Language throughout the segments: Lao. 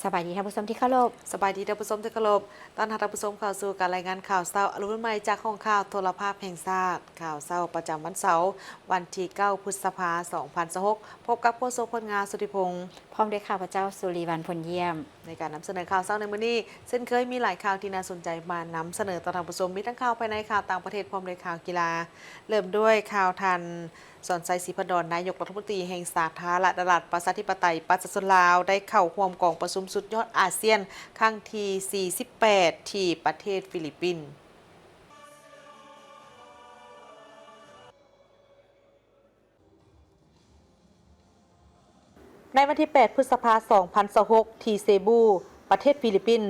ສະບາຍດີທ່ານຜູ້ຊົມທີ່ເຄົາລົບ. ສະບາຍດີທ່ານຜູ້ຊົມທີ່ເຄົາລົບ. ຕ້ອນຮັບທ່ານຜູ້ຊົມເຂົ້າສູ່ການລາຍງານຂ່າວເຊົ້າອະລຸນໃໝ່ຈາກຫ້ອງຂ່າວໂທລະພາບແຫ່ງຊາດ. ຂ່າວເຊົ້າປະຈຳວັນເສົາ ວັນທີເກົ້າ ພຶດສະພາ ສອງພັນຊາວຫົກ ພົບກັບໂຄສົກ ພົນງາ ສຸທິພົງ ພ້ອມດ້ວຍຂ້າພະເຈົ້າ ສຸລີວັນ ພົນຢ້ຽມ ໃນການນຳສະເໜີຂ່າວເຊົ້າໃນມື້ນີ້. ເຊັ່ນເຄີຍ ມີຫຼາຍຂ່າວທີ່ໜ້າສົນໃຈມານຳສະເໜີຕໍ່ທ່ານຜູ້ຊົມ, ມີທັງຂ່າວພາຍໃນ, ຂ່າວຕ່າງປະເທດ ພ້ອມດ້ວຍຂ່າວກິລາ. ເລີ່ມດ້ວຍຂ່າວທ່ານ ສອນໄຊ ສີພັນດອນ ນາຍົກລັດຖະມົນຕີແຫ່ງສາທາລະນະລັດ ປະຊາທິປະໄຕ ປະຊາຊົນລາວ ໄດ້ເຂົ້າຮ່ວມກອງປະຊຸມສຸດຍອດອາຊຽນຄັ້ງທີສີ່ສິບແປດ ທີ່ປະເທດຟີລິບປິນ. ໃນວັນທີແປດ ພຶດສະພາ ສອງພັນຊາວຫົກ ທີ່ເຊບູ ປະເທດຟີລິບປິນ,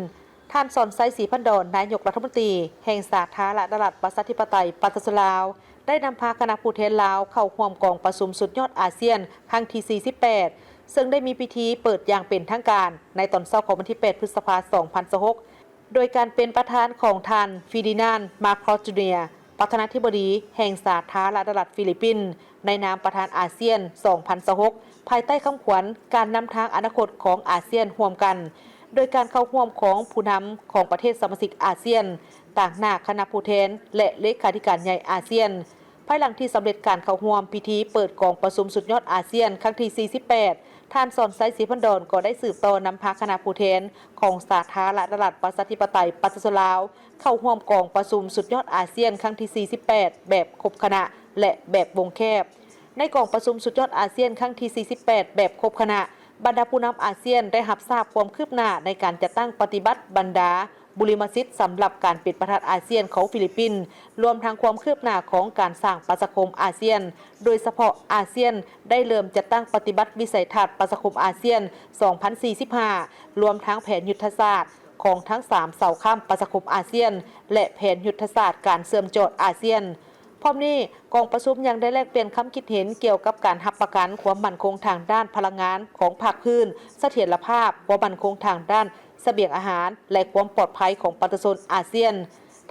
ທ່ານ ສອນໄຊ ສີພັນດອນ ນາຍົກລັດຖະມົນຕີແຫ່ງສາທາລະນະລັດ ປະຊາທິປະໄຕ ປະຊາຊົນລາວ ໄດ້ນຳພາຄະນະຜູ້ແທນລາວເຂົ້າຮ່ວມກອງປະຊຸມສຸດຍອດອາຊຽນຄັ້ງທີສີ່ສິບແປດ ເຊິ່ງໄດ້ມີພິທີເປີດຢ່າງເປັນທາງການໃນຕອນເຊົ້າຂອງວັນທີແປດ ພຶດສະພາ ສອງພັນຊາວຫົກ ໂດຍການເປັນປະທານຂອງທ່ານ ຟີດີນານ ມາຄຣອສ ຈູເນຍ ປະທານາທິບໍດີແຫ່ງສາທາລະນະລັດຟີລິບປິນ ໃນນາມປະທານອາຊຽນ ສອງພັນຊາວຫົກ ພາຍໃຕ້ຄຳຂວັນ ການນຳທາງອະນາຄົດຂອງອາຊຽນຮ່ວມກັນ, ໂດຍການເຂົ້າຮ່ວມຂອງຜູ້ນຳຂອງປະເທດສະມາຊິກອາຊຽນ, ຕາງໜ້າຄະນະຜູ້ແທນ ແລະ ເລຂາທິການໃຫຍ່ອາຊຽນ. ພາຍຫຼັງທີ່ສຳເລັດການເຂົ້າຮ່ວມພິທີເປີດກອງປະຊຸມສຸດຍອດອາຊຽນຄັ້ງທີສີ່ສິບແປດ, ທ່ານ ສອນໄຊ ສີພັນດອນ ກໍໄດ້ສືບຕໍ່ນຳພາຄະນະຜູ້ແທນຂອງສາທາລະນະລັດ ປະຊາທິປະໄຕ ປະຊາຊົນລາວ ເຂົ້າຮ່ວມກອງປະຊຸມສຸດຍອດອາຊຽນຄັ້ງທີສີ່ສິບແປດ ແບບຄົບຄະນະ ແລະ ແບບວົງແຄບ. ໃນກອງປະຊຸມສຸດຍອດອາຊຽນຄັ້ງທີສີ່ສິບແປດ ແບບຄົບຄະນະ, ບັນດາຜູ້ນຳອາຊຽນໄດ້ຮັບຊາບຄວາມຄືບໜ້າໃນການຈັດຕັ້ງປະຕິບັດບັນດາ ບຸລິມະສິດສຳລັບການເປັນປະທານອາຊຽນຂອງຟີລິບປິນ, ລວມທັງຄວາມຄືບໜ້າຂອງການສ້າງປະຊາຄົມອາຊຽນ, ໂດຍສະເພາະອາຊຽນໄດ້ເລີ່ມຈັດຕັ້ງປະຕິບັດວິໄສທັດປະຊາຄົມອາຊຽນ ສອງພັນສີ່ສິບຫ້າ ລວມທັງແຜນຍຸດທະສາດຂອງທັງສາມເສົາຄ້ຳປະຊາຄົມອາຊຽນ ແລະ ແຜນຍຸດທະສາດການເຊື່ອມຈອດອາຊຽນ. ພ້ອມນີ້, ກອງປະຊຸມຍັງໄດ້ແລກປ່ຽນຄຳຄິດເຫັນກ່ຽວກັບການຮັບປະກັນຄວາມໝັ້ນຄົງທາງດ້ານພະລັງງານຂອງພາກພື້ນ, ສະຖຽນລະພາບ, ຄວາມໝັ້ນຄົງທາງດ້ານສະບຽງອາຫານ ແລະ ຄວາມປອດໄພຂອງປະຊາຊົນອາຊຽນ,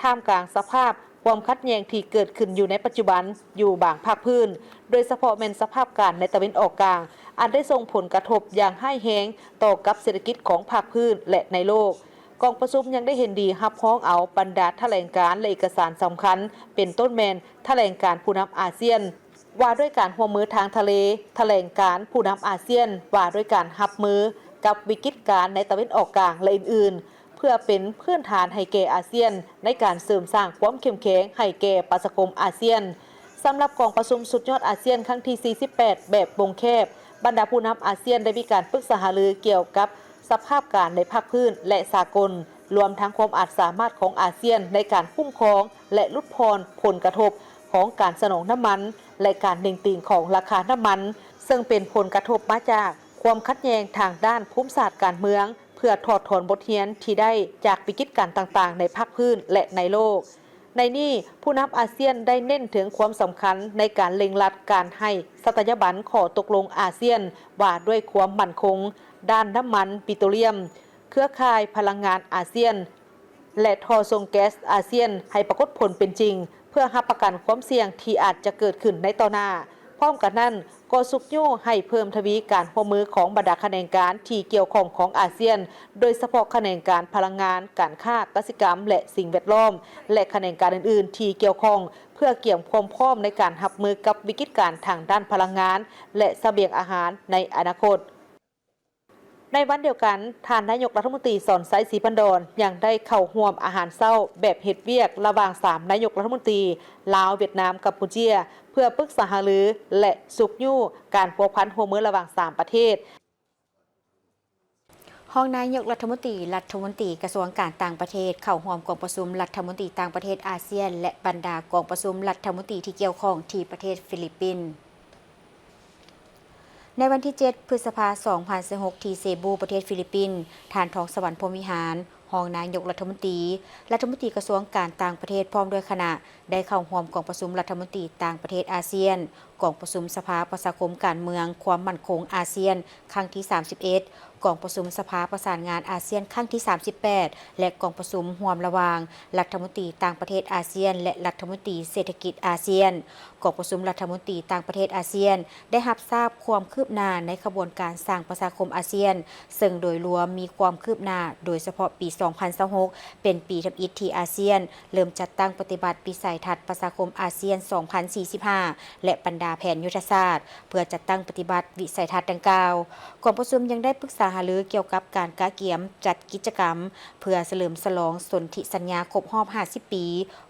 ທ່າມກາງສະພາບຄວາມຂັດແຍ່ງທີ່ເກີດຂຶ້ນຢູ່ໃນປັດຈຸບັນຢູ່ບາງພາກພື້ນ, ໂດຍສະເພາະແມ່ນສະພາບການໃນຕາເວັນອອກກາງ, ອັນໄດ້ສົ່ງຜົນກະທົບຢ່າງຮ້າຍແຮງຕໍ່ກັບເສດຖະກິດຂອງພາກພື້ນ ແລະ ໃນໂລກ. ກອງປະຊຸມຍັງໄດ້ເຫັນດີຮັບຮອງເອົາບັນດາຖະແຫຼງການ ແລະ ເອກະສານສຳຄັນ, ເປັນຕົ້ນແມ່ນຖະແຫຼງການຜູ້ນຳອາຊຽນ ວ່າດ້ວຍການຮ່ວມມືທາງທະເລ, ຖະແຫຼງການຜູ້ນຳອາຊຽນວ່າດ້ວຍການຮັບມືກັບວິກິດການໃນຕາເວັນອອກກາງ ແລະ ອື່ນໆ, ເພື່ອເປັນພື້ນຖານໃຫ້ແກ່ອາຊຽນໃນການເສີມສ້າງຄວາມເຂັ້ມແຂງໃຫ້ແກ່ປະຊາຄົມອາຊຽນ. ສຳລັບກອງປະຊຸມສຸດຍອດອາຊຽນຄັ້ງທີສີ່ສິບແປດ ແບບວົງແຄບ, ບັນດາຜູ້ນຳອາຊຽນໄດ້ມີການປຶກສາຫາລືກ່ຽວກັບສະພາບການໃນພາກພື້ນ ແລະ ສາກົນ, ລວມທັງຄວາມອາດສາມາດຂອງອາຊຽນໃນການຄຸ້ມຄອງ ແລະ ຫຼຸດຜ່ອນຜົນກະທົບຂອງການສະໜອງນ້ຳມັນ ແລະ ການເໜັງຕີງຂອງລາຄານ້ຳມັນ, ເຊິ່ງເປັນຜົນກະທົບມາຈາກຄວາມຂັດແຍ່ງທາງດ້ານພູມສາດການເມືອງ, ເພື່ອຖອດຖອນບົດຮຽນທີ່ໄດ້ຈາກວິກິດການຕ່າງໆໃນພາກພື້ນ ແລະ ໃນໂລກ. ໃນນີ້, ຜູ້ນຳອາຊຽນໄດ້ເນັ້ນເຖິງຄວາມສຳຄັນໃນການເລັ່ງລັດການໃຫ້ສັດຕະຍາບັນຂໍ້ຕົກລົງອາຊຽນວ່າດ້ວຍຄວາມໝັ້ນຄົງດ້ານນ້ຳມັນປິໂຕລຽມ, ເຄືອຂ່າຍພະລັງງານອາຊຽນ ແລະ ທໍ່ສົ່ງແກັສອາຊຽນໃຫ້ປາກົດຜົນເປັນຈິງ, ເພື່ອຮັບປະກັນຄວາມສ່ຽງທີ່ອາດຈະເກີດຂຶ້ນໃນຕໍ່ໜ້າ. ພ້ອມກັນນັ້ນ, ກໍຊຸກຍູ້ໃຫ້ເພີ່ມທະວີການຮ່ວມມືຂອງບັນດາຂະແໜງການທີ່ກ່ຽວຂ້ອງຂອງອາຊຽນ, ໂດຍສະເພາະຂະແໜງການພະລັງງານ, ການຄ້າ, ກະສິກຳ ແລະ ສິ່ງແວດລ້ອມ ແລະ ຂະແໜງການອື່ນໆທີ່ກ່ຽວຂ້ອງ, ເພື່ອກຽມຄວາມພ້ອມໃນການຮັບມືກັບວິກິດການທາງດ້ານພະລັງງານ ແລະ ສະບຽງອາຫານໃນອະນາຄົດ. ໃນວັນດຽວກັນ, ທ່ານນາຍົກລັດຖະມົນຕີ ສອນໄຊ ສີພັນດອນ ຍັງໄດ້ເຂົ້າຮ່ວມອາຫານເຊົ້າແບບເຮັດວຽກລະຫວ່າງສາມນາຍົກລັດຖະມົນຕີ ລາວ, ຫວຽດນາມ, ກຳປູເຈຍ ເພື່ອປຶກສາຫາລື ແລະ ຊຸກຍູ້ການພົວພັນຮ່ວມມືລະຫວ່າງສາມປະເທດ. ຮອງນາຍົກລັດຖະມົນຕີ, ລັດຖະມົນຕີກະຊວງການຕ່າງປະເທດ ເຂົ້າຮ່ວມກອງປະຊຸມລັດຖະມົນຕີຕ່າງປະເທດອາຊຽນ ແລະ ບັນດາກອງປະຊຸມລັດຖະມົນຕີທີ່ກ່ຽວຂ້ອງທີ່ປະເທດຟີລິບປິນ. ໃນວັນທີເຈັດ ພຶດສະພາ ສອງພັນຊາວຫົກ ທີ່ເຊບູ ປະເທດຟີລິບປິນ, ທ່ານ ທອງສະຫວັນ ພົມວິຫານ ຮອງນາຍົກລັດຖະມົນຕີ, ລັດຖະມົນຕີກະຊວງການຕ່າງປະເທດ ພ້ອມດ້ວຍຄະນະ ໄດ້ເຂົ້າຮ່ວມກອງປະຊຸມລັດຖະມົນຕີຕ່າງປະເທດອາຊຽນ ກອງປະຊຸມສະພາປະຊາຄົມການເມືອງຄວາມໝັ້ນຄົງອາຊຽນ ຄັ້ງທີສາມສິບເອັດ, ກອງປະຊຸມສະພາປະສານງານອາຊຽນ ຄັ້ງທີສາມສິບແປດ ແລະ ກອງປະຊຸມຮ່ວມລະຫວ່າງລັດຖະມົນຕີຕ່າງປະເທດອາຊຽນ ແລະ ລັດຖະມົນຕີເສດຖະກິດອາຊຽນ. ກອງປະຊຸມລັດຖະມົນຕີຕ່າງປະເທດອາຊຽນ ໄດ້ຮັບຊາບຄວາມຄືບໜ້າໃນຂະບວນການສ້າງປະຊາຄົມອາຊຽນ, ເຊິ່ງໂດຍລວມມີຄວາມຄືບໜ້າ, ໂດຍສະເພາະປີສອງພັນຊາວຫົກ ເປັນປີທຳອິດທີ່ອາຊຽນ ເລີ່ມຈັດຕັ້ງປະຕິບັດວິໄສທັດປະຊາຄົມອາຊຽນສອງພັນສີ່ສິບຫ້າ ແລະ ບັນດາແຜນຍຸດທະສາດ ເພື່ອຈັດຕັ້ງປະຕິບັດວິໄສທັດດັ່ງກ່າວ. ກອງປະຊຸມຍັງໄດ້ປຶກສາຫາລືກ່ຽວກັບການກະກຽມຈັດກິດຈະກຳ ເພື່ອສະເຫຼີມສະຫຼອງສົນທິສັນຍາຄົບຮອບຫ້າສິບປີ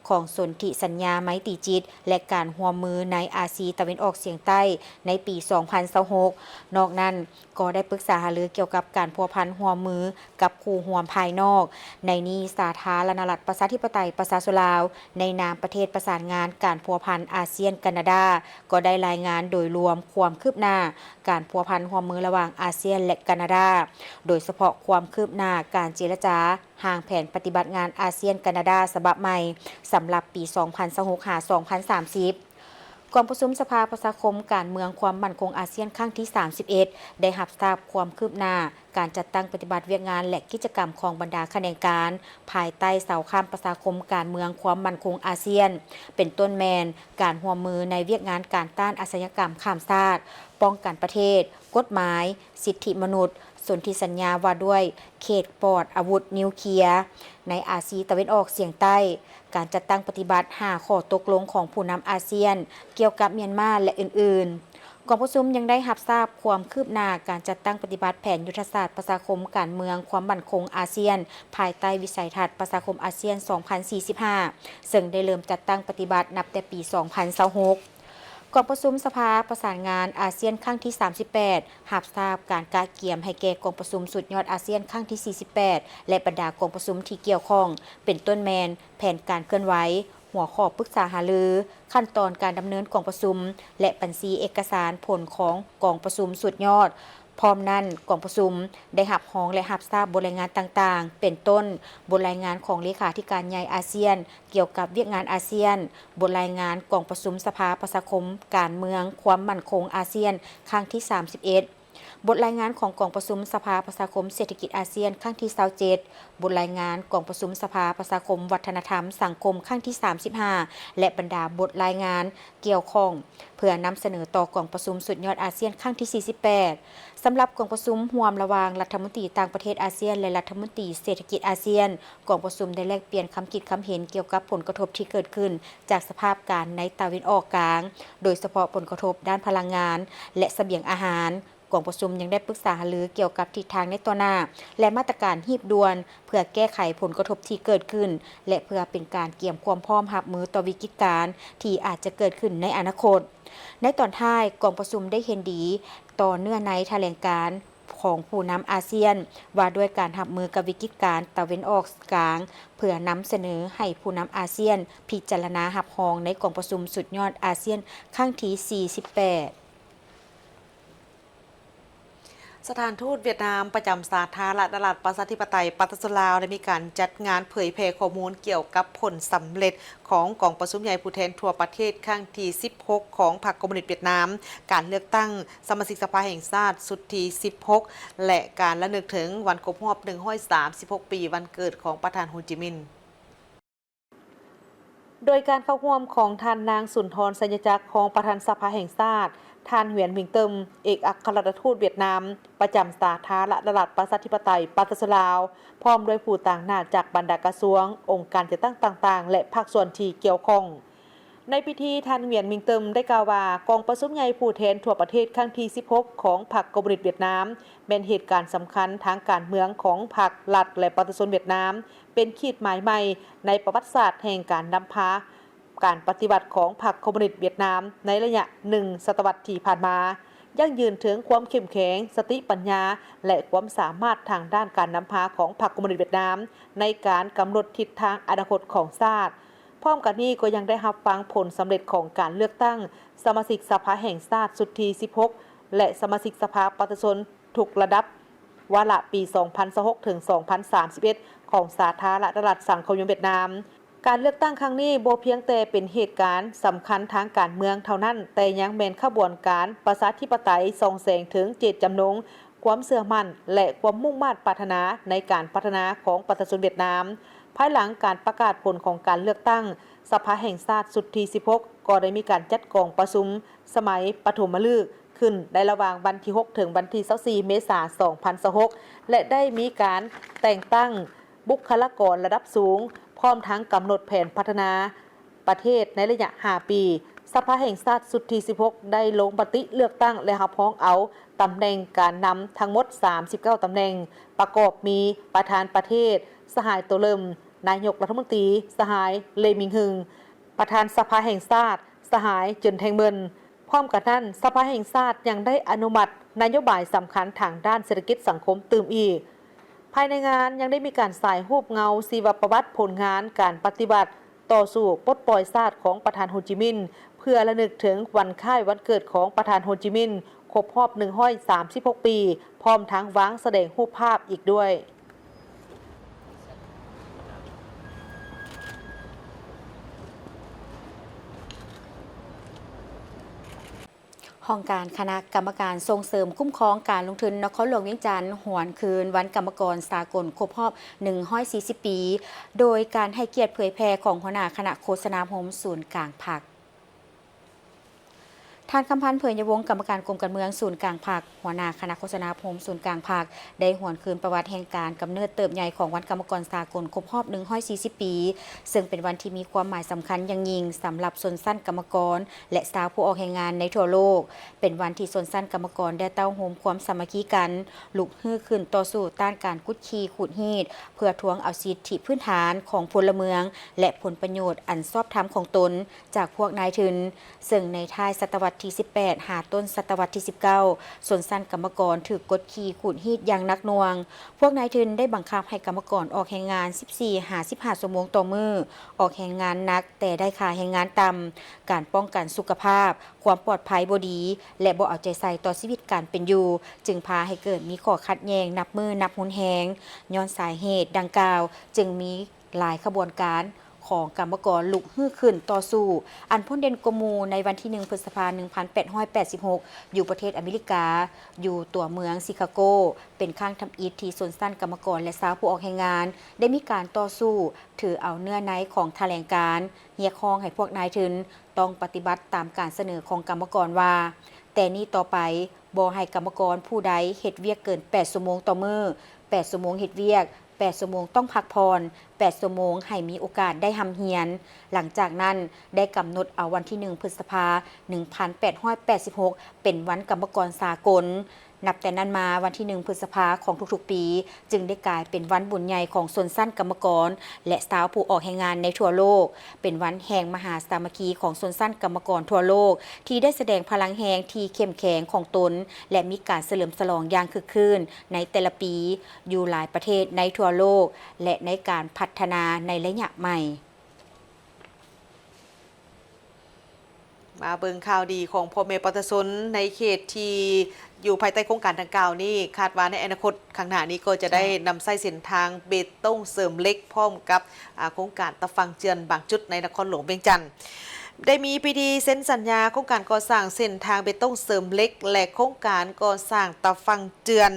ຂອງສົນທິສັນຍາໄມຕີຈິດ ແລະ ການຮ່ວມມືໃນອາຊີຕາເວັນອອກສຽງໃຕ້ໃນປີສອງພັນຊາວຫົກ. ນອກນັ້ນ, ກໍໄດ້ປຶກສາຫາລືກ່ຽວກັບການພົວພັນຮ່ວມມືກັບຄູ່ຮ່ວມພາຍນອກ. ໃນນີ້, ສາທາລະນະລັດປະຊາທິປະໄຕປະຊາຊົນລາວ ໃນນາມປະເທດປະສານງານການພົວພັນອາຊຽນ-ການາດາ ກໍໄດ້ລາຍງານໂດຍລວມຄວາມຄືບໜ້າການພົວພັນຮ່ວມມືລະຫວ່າງອາຊຽນ ແລະ ການາດາ, ໂດຍສະເພາະຄວາມຄືບໜ້າການເຈລະຈາຮ່າງແຜນປະຕິບັດງານອາຊຽນ-ການາດາສະບັບໃໝ່ ສຳລັບປີສອງພັນຊາວຫົກ ຫາ ສອງພັນສາມສິບ. ກອງປະຊຸມສະພາປະຊາຄົມການເມືອງຄວາມໝັ້ນຄົງອາຊຽນ ຄັ້ງທີສາມສິບເອັດ ໄດ້ຮັບຊາບຄວາມຄືບໜ້າການຈັດຕັ້ງປະຕິບັດວຽກງານ ແລະ ກິດຈະກຳຂອງບັນດາຂະແໜງການ ພາຍໃຕ້ເສົາຄ້ຳປະຊາຄົມການເມືອງຄວາມໝັ້ນຄົງອາຊຽນ, ເປັນຕົ້ນແມ່ນການຮ່ວມມືໃນວຽກງານການຕ້ານອາຊະຍາກຳຂ້າມຊາດ, ປ້ອງກັນປະເທດ, ກົດໝາຍ, ສິດທິມະນຸດ, ສົນທິສັນຍາວ່າດ້ວຍເຂດປອດອາວຸດນິວເຄຍໃນອາຊີຕາເວັນອອກສຽງໃຕ້, ການຈັດຕັ້ງປະຕິບັດຫ້າຂໍ້ຕົກລົງຂອງຜູ້ນຳອາຊຽນກ່ຽວກັບມຽນມາ ແລະ ອື່ນໆ. ກອງປະຊຸມຍັງໄດ້ຮັບຊາບຄວາມຄືບໜ້າການຈັດຕັ້ງປະຕິບັດແຜນຍຸດທະສາດປະຊາຄົມການເມືອງຄວາມໝັ້ນຄົງອາຊຽນ ພາຍໃຕ້ວິໄສທັດປະຊາຄົມອາຊຽນສອງພັນສີ່ສິບຫ້າ ເຊິ່ງໄດ້ເລີ່ມຈັດຕັ້ງປະຕິບັດນັບແຕ່ປີສອງພັນຊາວຫົກ. ກອງປະຊຸມສະພາປະສານງານອາຊຽນຄັ້ງທີສາມສິບແປດ ຮັບຊາບການກະກຽມໃຫ້ແກ່ກອງປະຊຸມສຸດຍອດອາຊຽນຄັ້ງທີສີ່ສິບແປດ ແລະ ບັນດາກອງປະຊຸມທີ່ກ່ຽວຂ້ອງ, ເປັນຕົ້ນແມ່ນແຜນການເຄື່ອນໄຫວ, ຫົວຂໍ້ປຶກສາຫາລື, ຂັ້ນຕອນການດຳເນີນກອງປະຊຸມ ແລະ ບັນຊີເອກະສານຜົນຂອງກອງປະຊຸມສຸດຍອດ. ພ້ອມນັ້ນ, ກອງປະຊຸມໄດ້ຮັບຮອງ ແລະ ຮັບຊາບບົດລາຍງານຕ່າງໆ ເປັນຕົ້ນ ບົດລາຍງານຂອງເລຂາທິການໃຫຍ່ອາຊຽນ ກ່ຽວກັບວຽກງານອາຊຽນ, ບົດລາຍງານກອງປະຊຸມສະພາປະຊາຄົມການເມືອງຄວາມໝັ້ນຄົງອາຊຽນ ຄັ້ງທີສາມສິບເອັດ, ບົດລາຍງານຂອງກອງປະຊຸມສະພາປະຊາຄົມເສດຖະກິດອາຊຽນ ຄັ້ງທີຊາວເຈັດ, ບົດລາຍງານກອງປະຊຸມສະພາປະຊາຄົມວັດທະນະທຳສັງຄົມ ຄັ້ງທີສາມສິບຫ້າ ແລະ ບັນດາບົດລາຍງານກ່ຽວຂ້ອງ ເພື່ອນຳສະເໜີຕໍ່ກອງປະຊຸມສຸດຍອດອາຊຽນ ຄັ້ງທີສີ່ສິບແປດ. ສຳລັບກອງປະຊຸມຮ່ວມລະຫວ່າງລັດຖະມົນຕີຕ່າງປະເທດອາຊຽນ ແລະ ລັດຖະມົນຕີເສດຖະກິດອາຊຽນ, ກອງປະຊຸມໄດ້ແລກປ່ຽນຄຳຄິດຄຳເຫັນກ່ຽວກັບຜົນກະທົບທີ່ເກີດຂຶ້ນຈາກສະພາບການໃນຕາເວັນອອກກາງ, ໂດຍສະເພາະຜົນກະທົບດ້ານພະລັງງານ ແລະ ສະບຽງອາຫານ. ກອງປະຊຸມຍັງໄດ້ປຶກສາຫາລືກ່ຽວກັບທິດທາງໃນຕໍ່ໜ້າ ແລະ ມາດຕະການຮີບດ່ວນ ເພື່ອແກ້ໄຂຜົນກະທົບທີ່ເກີດຂຶ້ນ ແລະ ເພື່ອເປັນການກຽມຄວາມພ້ອມຮັບມືຕໍ່ວິກິດການທີ່ອາດຈະເກີດຂຶ້ນໃນອະນາຄົດ. ໃນຕອນທ້າຍ, ກອງປະຊຸມໄດ້ເຫັນດີຕໍ່ເນື້ອໃນຖະແຫຼງການຂອງຜູ້ນຳອາຊຽນ ວ່າດ້ວຍການຮັບມືກັບວິກິດການຕາເວັນອອກກາງ, ເພື່ອນຳສະເໜີໃຫ້ຜູ້ນຳອາຊຽນພິຈາລະນາຮັບຮອງໃນກອງປະຊຸມສຸດຍອດອາຊຽນຄັ້ງທີສີ່ສິບແປດ. ສະຖານທູດຫວຽດນາມປະຈຳສາທາລະນະລັດປະຊາທິປະໄຕປະຊາຊົນລາວ ໄດ້ມີການຈັດງານເຜີຍແຜ່ຂໍ້ມູນກ່ຽວກັບຜົນສຳເລັດຂອງກອງປະຊຸມໃຫຍ່ຜູ້ແທນທົ່ວປະເທດຄັ້ງທີສິບຫົກ ຂອງພັກຄອມມູນິດຫວຽດນາມ, ການເລືອກຕັ້ງສະມາຊິກສະພາແຫ່ງຊາດຊຸດທີສິບຫົກ ແລະ ການລະນຶກເຖິງວັນຄົບຮອບໜຶ່ງຮ້ອຍສາມສິບຫົກປີວັນເກີດຂອງປະທານໂຮຈິມິນ. ໂດຍການເຂົ້າຮ່ວມຂອງທ່ານນາງ ສຸນທອນ ໄຊຍະຈັກ ຮອງປະທານສະພາແຫ່ງຊາດ, ທ່ານ ຫວຽນ ມິງເຕີມ ເອກອັກຄະລັດຖະທູດຫວຽດນາມປະຈຳສາທາລະນະລັດປະຊາທິປະໄຕປະຊາຊົນລາວ, ພ້ອມດ້ວຍຜູ້ຕາງໜ້າຈາກບັນດາກະຊວງ, ອົງການຈັດຕັ້ງຕ່າງໆ ແລະ ພາກສ່ວນທີ່ກ່ຽວຂ້ອງ. ໃນພິທີ, ທ່ານ ຫວຽນ ມິງເຕີມ ໄດ້ກ່າວວ່າ ກອງປະຊຸມໃຫຍ່ຜູ້ແທນທົ່ວປະເທດຄັ້ງທີສິບຫົກ ຂອງພັກຄອມມູນິດຫວຽດນາມ ແມ່ນເຫດການສຳຄັນທາງການເມືອງຂອງພັກ, ລັດ ແລະ ປະຊາຊົນຫວຽດນາມ, ເປັນຂີດໝາຍໃໝ່ໃນປະຫວັດສາດແຫ່ງການນຳພາການປະຕິວັດຂອງພັກຄອມມູນິດຫວຽດນາມໃນໄລຍະໜຶ່ງສະຕະວັດທີ່ຜ່ານມາ, ຢັ້ງຢືນເຖິງຄວາມເຂັ້ມແຂງ, ສະຕິປັນຍາ ແລະ ຄວາມສາມາດທາງດ້ານການນຳພາຂອງພັກຄອມມູນິດຫວຽດນາມ ໃນການກຳນົດທິດທາງອະນາຄົດຂອງຊາດ. ພ້ອມກັນນີ້ກໍຍັງໄດ້ຮັບຟັງຜົນສຳເລັດຂອງການເລືອກຕັ້ງສະມາຊິກສະພາແຫ່ງຊາດຊຸດທີສິບຫົກ ແລະ ສະມາຊິກສະພາປະຊາຊົນທຸກລະດັບ ວາລະປີສອງພັນຊາວຫົກ ເຖິງ ສອງພັນສາມສິບເອັດ ຂອງສາທາລະນະລັດສັງຄົມນິຍົມຫວຽດນາມ. ການເລືອກຕັ້ງຄັ້ງນີ້ບໍ່ພຽງແຕ່ເປັນເຫດການສຳຄັນທາງການເມືອງເທົ່ານັ້ນ, ແຕ່ຍັງແມ່ນຂະບວນການປະຊາທິປະໄຕສ່ອງແສງເຖິງເຈດຈຳນົງ, ຄວາມເຊື່ອໝັ້ນ ແລະ ຄວາມມຸ່ງມາດປາດຖະໜາໃນການພັດທະນາຂອງປະຊາຊົນຫວຽດນາມ. ພາຍຫຼັງການປະກາດຜົນຂອງການເລືອກຕັ້ງ, ສະພາແຫ່ງຊາດຊຸດທີສິບຫົກ ກໍໄດ້ມີການຈັດກອງປະຊຸມສະໄໝປະຖົມມະລຶກຂຶ້ນໃນລະຫວ່າງວັນທີຫົກ ເຖິງວັນທີຊາວສີ່ ເມສາ ສອງພັນຊາວຫົກ ແລະ ໄດ້ມີການແຕ່ງຕັ້ງ ບຸກຄະລາກອນລະດັບສູງ, ພ້ອມທັງກຳນົດແຜນພັດທະນາປະເທດໃນໄລຍະຫ້າປີ. ສະພາແຫ່ງຊາດຊຸດທີສິບຫົກ ໄດ້ລົງມະຕິເລືອກຕັ້ງ ແລະ ຮັບຮອງເອົາຕຳແໜ່ງການນຳທັງໝົດສາມສິບເກົ້າຕຳແໜ່ງ, ປະກອບມີປະທານປະເທດ ສະຫາຍ ໂຕເລິມ, ນາຍົກລັດຖະມົນຕີ ສະຫາຍ ເລ ມິງຮຶງ, ປະທານສະພາແຫ່ງຊາດ ສະຫາຍ ເຈິນ ແທງເມີນ. ພ້ອມກັນນັ້ນ, ສະພາແຫ່ງຊາດຍັງໄດ້ອະນຸມັດນະໂຍບາຍສຳຄັນທາງດ້ານເສດຖະກິດສັງຄົມຕື່ມອີກ. ພາຍໃນງານຍັງໄດ້ມີການສາຍຮູບເງົາຊີວະປະຫວັດຜົນງານການປະຕິບັດຕໍ່ສູ້ປົດປ່ອຍຊາດຂອງປະທານໂຮຈິມິນ ເພື່ອລະນຶກເຖິງວັນຄ້າຍວັນເກີດຂອງປະທານໂຮຈິມິນຄົບຮອບໜຶ່ງຮ້ອຍສາມສິບຫົກປີ, ພ້ອມທັງວາງສະແດງຮູບພາບອີກດ້ວຍ. ຫ້ອງການຄະນະກຳມະການສົ່ງເສີມຄຸ້ມຄອງການລົງທຶນນະຄອນຫຼວງວຽງຈັນ ຫວນຄືນວັນກຳມະກອນສາກົນຄົບຮອບໜຶ່ງຮ້ອຍສີ່ສິບປີ ໂດຍການໃຫ້ກຽດເຜີຍແຜ່ຂອງຫົວໜ້າຄະນະໂຄສະນາອົບຮົມສູນກາງພັກ. ທ່ານ ຄຳພັນ ເຜີຍຍະວົງ ກຳມະການກົມການເມືອງສູນກາງພັກ, ຫົວໜ້າຄະນະໂຄສະນາອົບຮົມສູນກາງພັກ ໄດ້ຫວນຄືນປະຫວັດແຫ່ງການກຳເນີດເຕີບໃຫຍ່ຂອງວັນກຳມະກອນສາກົນຄົບຮອບໜຶ່ງຮ້ອຍສີ່ສິບປີ, ເຊິ່ງເປັນວັນທີ່ມີຄວາມໝາຍສຳຄັນຢ່າງຍິ່ງສຳລັບຊົນຊັ້ນກຳມະກອນ ແລະ ຊາວຜູ້ອອກແຮງງານໃນທົ່ວໂລກ. ເປັນວັນທີ່ຊົນຊັ້ນກຳມະກອນໄດ້ເຕົ້າໂຮມຄວາມສາມັກຄີກັນ, ລຸກຮືຂຶ້ນຕໍ່ສູ້ຕ້ານການກົດຂີ່ຂູດຮີດ ເພື່ອທວງເອົາສິດທິພື້ນຖານຂອງພົນລະເມືອງ ແລະ ຜົນປະໂຫຍດອັນຊອບທຳຂອງຕົນ ຈາກພວກນາຍທຶນ, ເຊິ່ງໃນທ້າຍສະຕະວັດທີສິບແປດ ຫາຕົ້ນສະຕະວັດທີສິບເກົ້າ ຊົນຊັ້ນກຳມະກອນຖືກກົດຂີ່ຂູດຮີດຢ່າງໜັກໜ່ວງ. ພວກນາຍທຶນໄດ້ບັງຄັບໃຫ້ກຳມະກອນອອກແຮງງານສິບສີ່ຫາສິບຫ້າຊົ່ວໂມງຕໍ່ມື້, ອອກແຮງງານໜັກແຕ່ໄດ້ຄ່າແຮງງານຕ່ຳ, ການປ້ອງກັນສຸຂະພາບ, ຄວາມປອດໄພບໍ່ດີ ແລະ ບໍ່ເອົາໃຈໃສ່ຕໍ່ຊີວິດການເປັນຢູ່, ຈຶ່ງພາໃຫ້ເກີດມີຂໍ້ຂັດແຍ່ງນັບມື້ນັບຮຸນແຮງ. ຍ້ອນສາເຫດດັ່ງກ່າວ ຈຶ່ງມີ ຫຼາຍຂະບວນການຂອງກຳມະກອນລຸກຮືຂຶ້ນຕໍ່ສູ້. ອັນພົ້ນເດັ່ນກວ່າໝູ່ໃນວັນທີໜຶ່ງ ພຶດສະພາ ໜຶ່ງພັນແປດຮ້ອຍແປດສິບຫົກ ຢູ່ປະເທດອາເມລິກາ, ຢູ່ຕົວເມືອງຊິຄາໂກ, ເປັນຄັ້ງທຳອິດທີ່ຊົນຊັ້ນກຳມະກອນ ແລະ ຊາວຜູ້ອອກແຮງງານ ໄດ້ມີການຕໍ່ສູ້ຖືເອົາເນື້ອໃນຂອງຖະແຫຼງການ, ຮຽກຮ້ອງໃຫ້ພວກນາຍທຶນຕ້ອງປະຕິບັດຕາມການສະເໜີຂອງກຳມະກອນວ່າ ແຕ່ນີ້ຕໍ່ໄປ ບໍ່ໃຫ້ກຳມະກອນຜູ້ໃດເຮັດວຽກເກີນແປດຊົ່ວໂມງຕໍ່ມື້, ແປດຊົ່ວໂມງເຮັດວຽກ, ແປດຊົ່ວໂມງຕ້ອງພັກຜ່ອນ, ແປດຊົ່ວໂມງໃຫ້ມີໂອກາດໄດ້ຮ່ຳຮຽນ. ຫຼັງຈາກນັ້ນໄດ້ກຳນົດເອົາວັນທີໜຶ່ງ ພຶດສະພາ ໜຶ່ງພັນແປດຮ້ອຍແປດສິບຫົກ ເປັນວັນກຳມະກອນສາກົນ. ນັບແຕ່ນັ້ນມາ, ວັນທີໜຶ່ງ ພຶດສະພາຂອງທຸກໆປີ ຈຶ່ງໄດ້ກາຍເປັນວັນບຸນໃຫຍ່ຂອງຊົນຊັ້ນກຳມະກອນ ແລະ ຊາວຜູ້ອອກແຮງງານໃນທົ່ວໂລກ, ເປັນວັນແຫ່ງມະຫາສາມັກຄີຂອງຊົນຊັ້ນກຳມະກອນທົ່ວໂລກ ທີ່ໄດ້ສະແດງພະລັງແຮງທີ່ເຂັ້ມແຂງຂອງຕົນ ແລະ ມີການສະເຫຼີມສະຫຼອງຢ່າງຄຶກຄື້ນໃນແຕ່ລະປີ ຢູ່ຫຼາຍປະເທດໃນທົ່ວໂລກ ແລະ ໃນການພັດທະນາໃນໄລຍະໃໝ່. ມາເບິ່ງຂ່າວດີຂອງພໍ່ແມ່ປະຊາຊົນໃນເຂດທີ່ຢູ່ພາຍໃຕ້ໂຄງການດັ່ງກ່າວນີ້, ຄາດວ່າໃນອະນາຄົດຂ້າງໜ້ານີ້ກໍຈະໄດ້ ເຈົ້າ ນຳໃຊ້ເສັ້ນທາງເບຕົງເສີມເຫຼັກ ພ້ອມກັບ ອາ ໂຄງການຕາຝັ່ງເຈື່ອນບາງຈຸດໃນນະຄອນຫຼວງວຽງຈັນ. ໄດ້ມີພິທີເຊັນສັນຍາໂຄງການກໍ່ສ້າງເສັ້ນທາງເບຕົງເສີມເຫຼັກ ແລະ ໂຄງການກໍ່ສ້າງຕາຝັ່ງເຈື່ອນ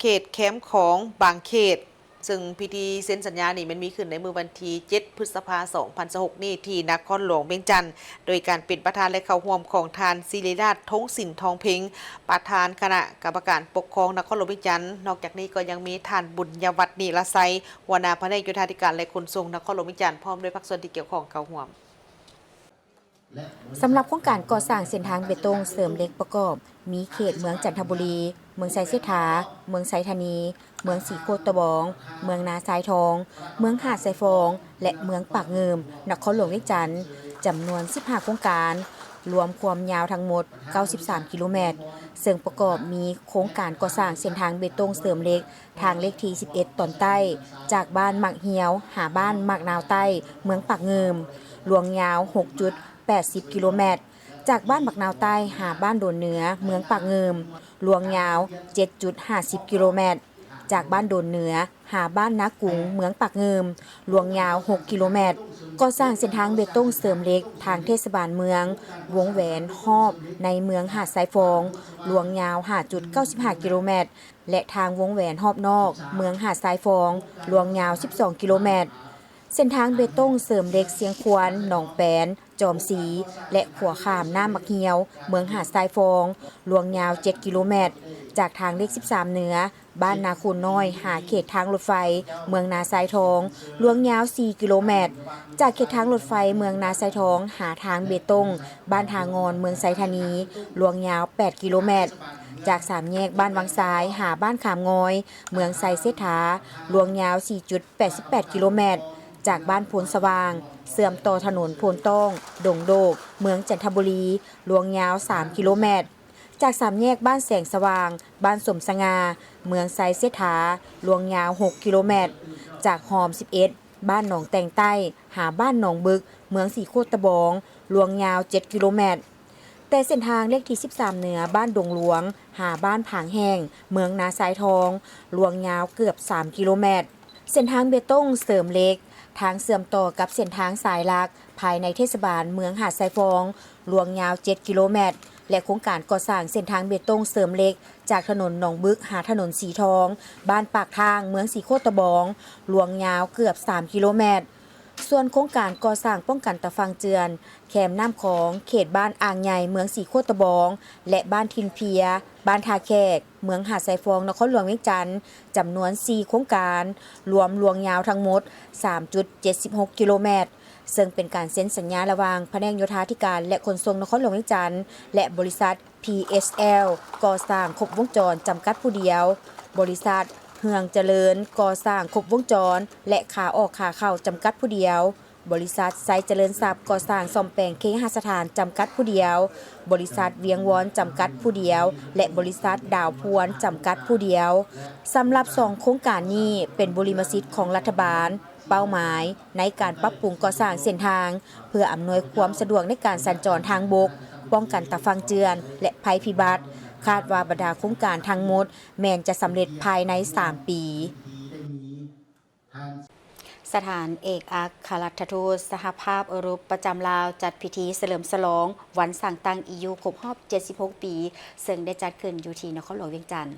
ເຂດແຄມຂອງບາງເຂດ, ເຊິ່ງພິທີເຊັນສັນຍານີ້ແມ່ນມີຂຶ້ນໃນມື້ວັນທີເຈັດ ພຶດສະພາ ສອງພັນຊາວຫົກນີ້ ທີ່ນະຄອນຫຼວງວຽງຈັນ, ໂດຍການເປັນປະທານ ແລະ ເຂົ້າຮ່ວມຂອງທ່ານ ສິລິລາດ ທົງສິນທອງເພັງ ປະທານຄະນະກຳມະການປົກຄອງນະຄອນຫຼວງວຽງຈັນ. ນອກຈາກນີ້ກໍຍັງມີທ່ານ ບຸນຍະວັດ ນິລະໄຊ ຫົວໜ້າພະແນກໂຍທາທິການ ແລະ ຂົນສົ່ງນະຄອນຫຼວງວຽງຈັນ ພ້ອມດ້ວຍພາກສ່ວນທີ່ກ່ຽວຂ້ອງເຂົ້າຮ່ວມ. ສຳລັບໂຄງການກໍ່ສ້າງເສັ້ນທາງເບຕົງເສີມເຫຼັກປະກອບ ມີເຂດເມືອງຈັນທະບູລີ, ເມືອງໄຊເສດຖາ, ເມືອງໄຊທານີ, ເມືອງສີໂຄດຕະບອງ, ເມືອງນາຊາຍທອງ, ເມືອງຫາດຊາຍຟອງ ແລະ ເມືອງປາກງື່ມ, ນະຄອນຫຼວງວຽງຈັນ, ຈຳນວນສິບຫ້າໂຄງການ, ລວມຄວາມຍາວທັງໝົດເກົ້າສິບສາມກິໂລແມັດ, ເຊິ່ງປະກອບມີໂຄງການກໍ່ສ້າງເສັ້ນທາງເບຕົງເສີມເຫຼັກ ທາງເລກທີສິບເອັດຕອນໃຕ້ ຈາກບ້ານໝາກຮຽວຫາບ້ານໝາກນາວໃຕ້ ເມືອງປາກງື່ມ, ລວງຍາວຫົກຈຸດແປດສິບກິໂລແມັດ, ຈາກບ້ານໝາກນາວໃຕ້ຫາບ້ານໂດນເໜືອ ເມືອງປາກງື່ມ, ລວງຍາວເຈັດຈຸດຫ້າສິບກິໂລແມັດ. ຈາກບ້ານໂດນເໜືອ ຫາບ້ານນາກຸງ ເມືອງປາກງື່ມ ລວງຍາວຫົກກິໂລແມັດ. ກໍ່ສ້າງເສັ້ນທາງເບຕົງເສີມເຫຼັກທາງເທດສະບານເມືອງ ວົງແຫວນຮອບໃນເມືອງຫາດຊາຍຟອງ ລວງຍາວຫ້າຈຸດເກົ້າສິບຫ້າກິໂລແມັດ ແລະ ທາງວົງແຫວນຮອບນອກເມືອງຫາດຊາຍຟອງ ລວງຍາວສິບສອງກິໂລແມັດ. ເສັ້ນທາງເບຕົງເສີມເຫຼັກຊຽງຄວນ, ໜອງແປນ, ຈອມສີ ແລະ ຂົວຂ້າມນ້ຳໝາກຫ່ຽວ ເມືອງຫາດຊາຍຟອງ ລວງຍາວເຈັດກິໂລແມັດ, ຈາກທາງເລກສິບສາມເໜືອ ບ້ານນາຄູນນ້ອຍ ຫາເຂດທາງລົດໄຟເມືອງນາຊາຍທອງ ລວງຍາວສີ່ກິໂລແມັດ, ຈາກເຂດທາງລົດໄຟເມືອງນາຊາຍທອງ ຫາທາງເບຕົງ ບ້ານທ່າງ່ອນ ເມືອງໄຊທານີ ລວງຍາວແປດກິໂລແມັດ, ຈາກສາມແຍກບ້ານວັງຊາຍ ຫາບ້ານຂາມງອຍ ເມືອງໄຊເສດຖາ ລວງຍາວສີ່ຈຸດແປດສິບແປດກິໂລແມັດ, ຈາກບ້ານໂພນສະຫວ່າງ ເຊື່ອມຕໍ່ຖະໜົນໂພນຕ້ອງ ດົງໂດກ ເມືອງຈັນທະບູລີ ລວງຍາວສາມກິໂລແມັດ, ຈາກສາມແຍກບ້ານແສງສະຫວ່າງ ບ້ານສົມສະຫງ່າ ເມືອງໄຊເສດຖາ ລວງຍາວຫົກກິໂລແມັດ, ຈາກຮ່ອມສິບເອັດ ບ້ານໜອງແຕ່ງໃຕ້ ຫາບ້ານໜອງບຶກ ເມືອງສີໂຄດຕະບອງ ລວງຍາວເຈັດກິໂລແມັດ. ແຕ່ເສັ້ນທາງເລກທີສິບສາມເໜືອ ບ້ານດົງຫຼວງ ຫາບ້ານຜາງແຫ້ງ ເມືອງນາຊາຍທອງ ລວງຍາວເກືອບສາມກິໂລແມັດ. ເສັ້ນທາງເບຕົງເສີມເຫຼັກ ທາງເຊື່ອມຕໍ່ກັບເສັ້ນທາງສາຍຫຼັກ ພາຍໃນເທດສະບານເມືອງຫາດຊາຍຟອງ ລວງຍາວເຈັດກິໂລແມັດ ແລະ ໂຄງການກໍ່ສ້າງເສັ້ນທາງເບຕົງເສີມເຫຼັກ ຈາກຖະໜົນໜອງບຶກ ຫາຖະໜົນສີທອງ ບ້ານປາກທາງ ເມືອງສີໂຄດຕະບອງ ລວງຍາວເກືອບສາມກິໂລແມັດ. ສ່ວນໂຄງການກໍ່ສ້າງປ້ອງກັນຕາຝັ່ງເຈື່ອນ ແຄມນ້ຳຂອງ ເຂດບ້ານອ່າງໃຫຍ່ ເມືອງສີໂຄດຕະບອງ ແລະ ບ້ານຖິ່ນເພຍ ບ້ານທ່າແຂກ ເມືອງຫາດຊາຍຟອງ ນະຄອນຫຼວງວຽງຈັນ ຈຳນວນສີ່ໂຄງການ ລວມລວງຍາວທັງໝົດສາມຈຸດເຈັດສິບຫົກກິໂລແມັດ, ເຊິ່ງເປັນການເຊັນສັນຍາລະຫວ່າງພະແນກໂຍທາທິການ ແລະ ຂົນສົ່ງນະຄອນຫຼວງວຽງຈັນ ແລະ ບໍລິສັດ ພີເອັສແອລ ກໍ່ສ້າງຄົບວົງຈອນ ຈຳກັດຜູ້ດຽວ, ບໍລິສັດເຮືອງຈະເລີນ ກໍ່ສ້າງຄົບວົງຈອນ ແລະ ຂາອອກຂາເຂົ້າ ຈຳກັດຜູ້ດຽວ, ບໍລິສັດໄຊຈະເລີນຊັບ ກໍ່ສ້າງສ້ອມແປງເຄຫະສະຖານ ຈຳກັດຜູ້ດຽວ, ບໍລິສັດວຽງວອນ ຈຳກັດຜູ້ດຽວ ແລະ ບໍລິສັດດາວພວນ ຈຳກັດຜູ້ດຽວ. ສຳລັບສອງໂຄງການນີ້ ເປັນບຸລິມະສິດຂອງລັດຖະບານ. ເປົ້າໝາຍໃນການປັບປຸງກໍ່ສ້າງເສັ້ນທາງ ເພື່ອອຳນວຍຄວາມສະດວກໃນການສັນຈອນທາງບົກ, ປ້ອງກັນຕາຝັ່ງເຈື່ອນ ແລະ ໄພພິບັດ. ຄາດວ່າບັນດາໂຄງການທັງໝົດແມ່ນຈະສຳເລັດພາຍໃນສາມປີ. ສະຖານເອກອັກຄະລັດຖະທູດສະຫະພາບເອີຣົບປະຈຳລາວ ຈັດພິທີສະເຫຼີມສະຫຼອງວັນສ້າງຕັ້ງ ອີ ຢູ ຄົບຮອບເຈັດສິບຫົກປີ, ເຊິ່ງໄດ້ຈັດຂຶ້ນຢູ່ທີ່ນະຄອນຫຼວງວຽງຈັນ.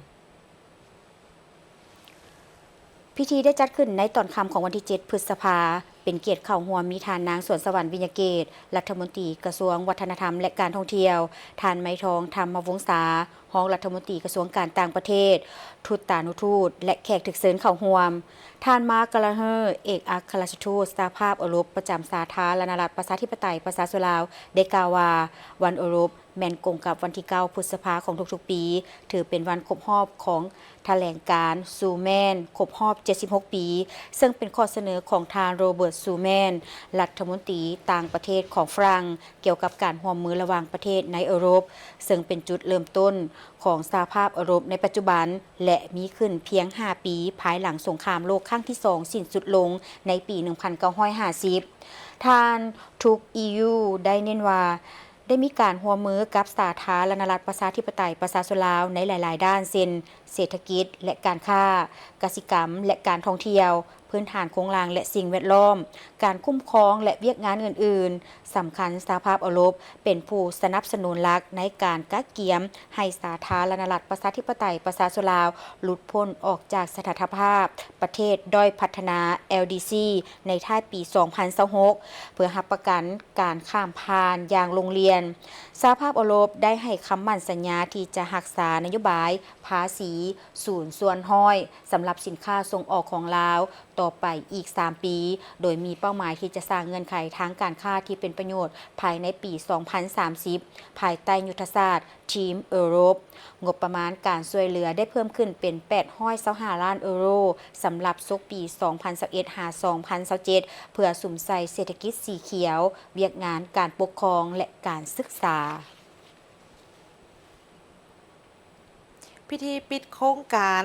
ພິທີໄດ້ຈັດຂຶ້ນໃນຕອນຄ່ຳຂອງວັນທີເຈັດ ພຶດສະພາ, ເປັນກຽດເຂົ້າຮ່ວມມີທ່ານນາງ ສວນສະຫວັນ ວິຍະເກດ ລັດຖະມົນຕີກະຊວງວັດທະນະທຳ ແລະ ການທ່ອງທ່ຽວ, ທ່ານ ໄມທອງ ທຳມະວົງສາ ຮອງລັດຖະມົນຕີກະຊວງການຕ່າງປະເທດ, ທູດຕານຸທູດ ແລະ ແຂກຖືກເຊີນເຂົ້າຮ່ວມ. ທ່ານ ມາກ ກາລາເຮີ ເອກອັກຄະລັດຖະທູດສະຫະພາບເອີຣົບປະຈຳສາທາລະນະລັດ ປະຊາທິປະໄຕ ປະຊາຊົນລາວ ໄດ້ກ່າວວ່າ ວັນເອີຣົບ ແມ່ນກົງກັບວັນທີເກົ້າ ພຶດສະພາຂອງທຸກໆປີ, ຖືເປັນວັນຄົບຮອບຂອງຖະແຫຼງການຊູແມນ ຄົບຮອບເຈັດສິບຫົກປີ, ເຊິ່ງເປັນຂໍ້ສະເໜີຂອງທ່ານ ໂຣເບີດ ຊູແມນ ລັດຖະມົນຕີຕ່າງປະເທດຂອງຝຣັ່ງ ກ່ຽວກັບການຮ່ວມມືລະຫວ່າງປະເທດໃນເອີຣົບ, ເຊິ່ງເປັນຈຸດເລີ່ມຕົ້ນຂອງສະຫະພາບເອີຣົບໃນປັດຈຸບັນ ແລະ ມີຂຶ້ນພຽງຫ້າປີ ພາຍຫຼັງສົງຄາມໂລກຄັ້ງທີສອງສິ້ນສຸດລົງໃນປີໜຶ່ງພັນເກົ້າຮ້ອຍຫ້າສິບ. ທ່ານ ທຸກ ອີ ຢູ ໄດ້ເນັ້ນວ່າ ໄດ້ມີການຮ່ວມມືກັບສາທາລະນະລັດ ປະຊາທິປະໄຕ ປະຊາຊົນລາວ ໃນຫຼາຍໆດ້ານ ເຊັ່ນ ເສດຖະກິດ ແລະ ການຄ້າ, ກະສິກຳ ແລະ ການທ່ອງທ່ຽວ, ພື້ນຖານໂຄງລ່າງ ແລະ ສິ່ງແວດລ້ອມ, ການຄຸ້ມຄອງ ແລະ ວຽກງານອື່ນໆ. ສຳຄັນ, ສະຫະພາບເອີຣົບເປັນຜູ້ສະໜັບສະໜູນຫຼັກໃນການກະກຽມໃຫ້ສາທາລະນະລັດ ປະຊາທິປະໄຕ ປະຊາຊົນລາວ ຫຼຸດພົ້ນອອກຈາກສະຖານະພາບປະເທດດ້ອຍພັດທະນາ ແອລ ດີ ຊີ ໃນທ້າຍປີສອງພັນຊາວຫົກ ເພື່ອຮັບປະກັນການຂ້າມຜ່ານຢ່າງໂລ່ງລ່ຽນ. ສະຫະພາບເອີຣົບໄດ້ໃຫ້ຄຳໝັ້ນສັນຍາທີ່ຈະຮັກສານະໂຍບາຍພາສີສູນສ່ວນຮ້ອຍ ສຳລັບສິນຄ້າສົ່ງອອກຂອງລາວຕໍ່ໄປອີກສາມປີ, ໂດຍມີເປົ້າໝາຍທີ່ຈະສ້າງເງື່ອນໄຂທາງການຄ້າທີ່ເປັນປະໂຫຍດພາຍໃນປີສອງພັນສາມສິບ ພາຍໃຕ້ຍຸດທະສາດ ທີມເອີຣົບ. ງົບປະມານການຊ່ວຍເຫຼືອໄດ້ເພີ່ມຂຶ້ນເປັນແປດຮ້ອຍຊາວຫ້າລ້ານເອີໂຣ ສຳລັບສົກປີສອງພັນຊາວເອັດ ຫາ ສອງພັນຊາວເຈັດ ເພື່ອສຸມໃສ່ເສດຖະກິດສີຂຽວ, ວຽກງານການປົກຄອງ ແລະ ການສຶກສາ. ພິທີປິດໂຄງການ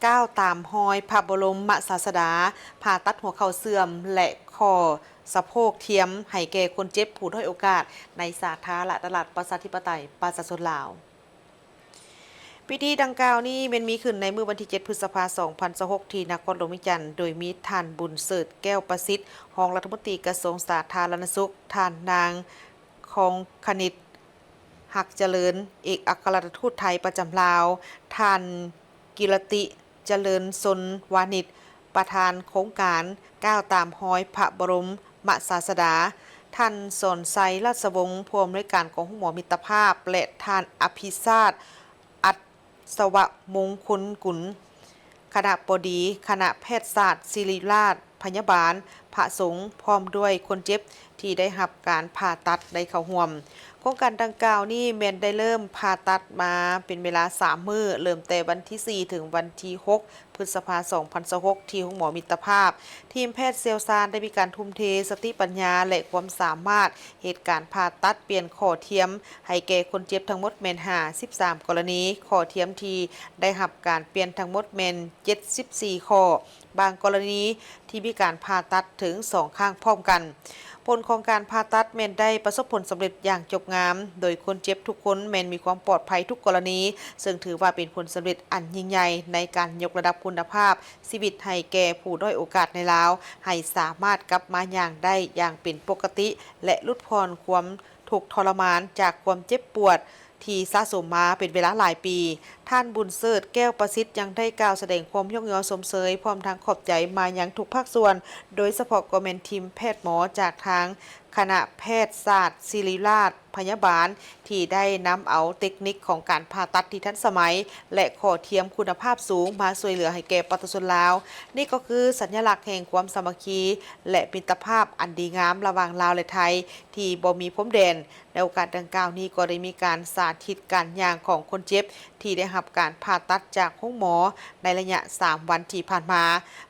ກ້າວຕາມຮອຍພະບໍລົມມະສາສະດາ, ຜ່າຕັດຫົວເຂົ່າເສື່ອມ ແລະ ຂໍ້ສະໂພກທຽມໃຫ້ແກ່ຄົນເຈັບຜູ້ດ້ອຍໂອກາດໃນສາທາລະນະລັດ ປະຊາທິປະໄຕ ປະຊາຊົນລາວ. ເ ພິທີດັ່ງກ່າວນີ້ແມ່ນມີຂຶ້ນໃນມື້ວັນທີເຈັດ ພຶດສະພາ ສອງພັນຊາວຫົກ ທີ່ນະຄອນຫຼວງວຽງຈັນ, ໂດຍມີທ່ານ ບຸນເສີດ ແກ້ວປະສິດ ຮອງລັດຖະມົນຕີກະຊວງສາທາລະນະສຸກ, ທ່ານນາງ ຄອງຄະນິດ ຮັກຈະເລີນ ເອກອັກຄະລັດຖະທູດໄທປະຈຳລາວ, ທ່ານ ກິລະຕິ ຈະເລີນຊົນວານິດ ປະທານໂຄງການກ້າວຕາມຮອຍພະບໍລົມມະສາສະດາ, ທ່ານ ສອນໄຊ ລາດສະວົງ ຜູ້ອຳນວຍການກອງໂຮງໝໍມິດຕະພາບ ແລະ ທ່ານ ອະພິຊາດ ອັດສະວະມົງຄົນກຸນ ຄະນະບໍດີຄະນະແພດສາດສິລິລາດພະຍາບານ, ພະສົງ ພ້ອມດ້ວຍຄົນເຈັບທີ່ໄດ້ຮັບການຜ່າຕັດໄດ້ເຂົ້າຮ່ວມ. ໂຄງການດັ່ງກ່າວນີ້ແມ່ນໄດ້ເລີ່ມຜ່າຕັດມາເປັນເວລາສາມມື້, ເລີ່ມແຕ່ວັນທີສີ່ ເຖິງວັນທີຫົກ ພຶດສະພາ ສອງພັນຊາວຫົກ ທີ່ໂຮງໝໍມິດຕະພາບ. ທີມແພດຊ່ຽວຊານໄດ້ມີການທຸ່ມເທສະຕິປັນຍາ ແລະ ຄວາມສາມາດ ເຮັດການຜ່າຕັດປ່ຽນຂໍ້ທຽມໃຫ້ແກ່ຄົນເຈັບທັງໝົດແມ່ນຫ້າສິບສາມກໍລະນີ, ຂໍ້ທຽມທີ່ໄດ້ຮັບການປ່ຽນທັງໝົດແມ່ນເຈັດສິບສີ່ຂໍ້, ບາງກໍລະນີທີ່ມີການຜ່າຕັດເຖິງສອງຄັ້ງພ້ອມກັນ. ຜົນຂອງການຜ່າຕັດແມ່ນໄດ້ປະສົບຜົນສຳເລັດຢ່າງຈົບງາມ, ໂດຍຄົນເຈັບທຸກຄົນແມ່ນມີຄວາມປອດໄພທຸກກໍລະນີ, ເຊິ່ງຖືວ່າເປັນຜົນສຳເລັດອັນຍິ່ງໃຫຍ່ໃນການຍົກລະດັບຄຸນນະພາບ ຊີວິດໃຫ້ແກ່ຜູ້ດ້ອຍໂອກາດໃນລາວ ໃຫ້ສາມາດກັບມາຍ່າງໄດ້ຢ່າງເປັນປົກກະຕິ ແລະ ຫຼຸດຜ່ອນຄວາມທຸກທໍລະມານຈາກຄວາມເຈັບປວດທີ່ສະສົມມາເປັນເວລາຫຼາຍປີ. ທ່ານ ບຸນເສີດ ແກ້ວປະສິດ ຍັງໄດ້ກ່າວສະແດງຄວາມຍ້ອງຍໍຊົມເຊີຍ ພ້ອມທັງຂອບໃຈມາຍັງທຸກພາກສ່ວນ, ໂດຍສະເພາະກໍແມ່ນທີມແພດໝໍຈາກທາງຄະນະແພດສາດສິລິລາດ ພະຍາບານ ທີ່ໄດ້ນຳເອົາເຕັກນິກຂອງການຜ່າຕັດທີ່ທັນສະໄໝ ແລະ ຂໍ້ທຽມຄຸນນະພາບສູງມາຊ່ວຍເຫຼືອໃຫ້ແກ່ປະຊາຊົນລາວ. ນີ້ກໍຄືສັນຍະລັກແຫ່ງຄວາມສາມັກຄີ ແລະ ມິດຕະພາບອັນດີງາມລະຫວ່າງລາວ ແລະ ໄທ ທີ່ບໍ່ມີພົມແດນ. ໃນໂອກາດດັ່ງກ່າວນີ້ກໍໄດ້ມີການສາທິດການຍ່າງຂອງຄົນເຈັບທີ່ໄດ້ຮັບການຜ່າຕັດຈາກໂຮງໝໍໃນໄລຍະສາມວັນທີ່ຜ່ານມາ.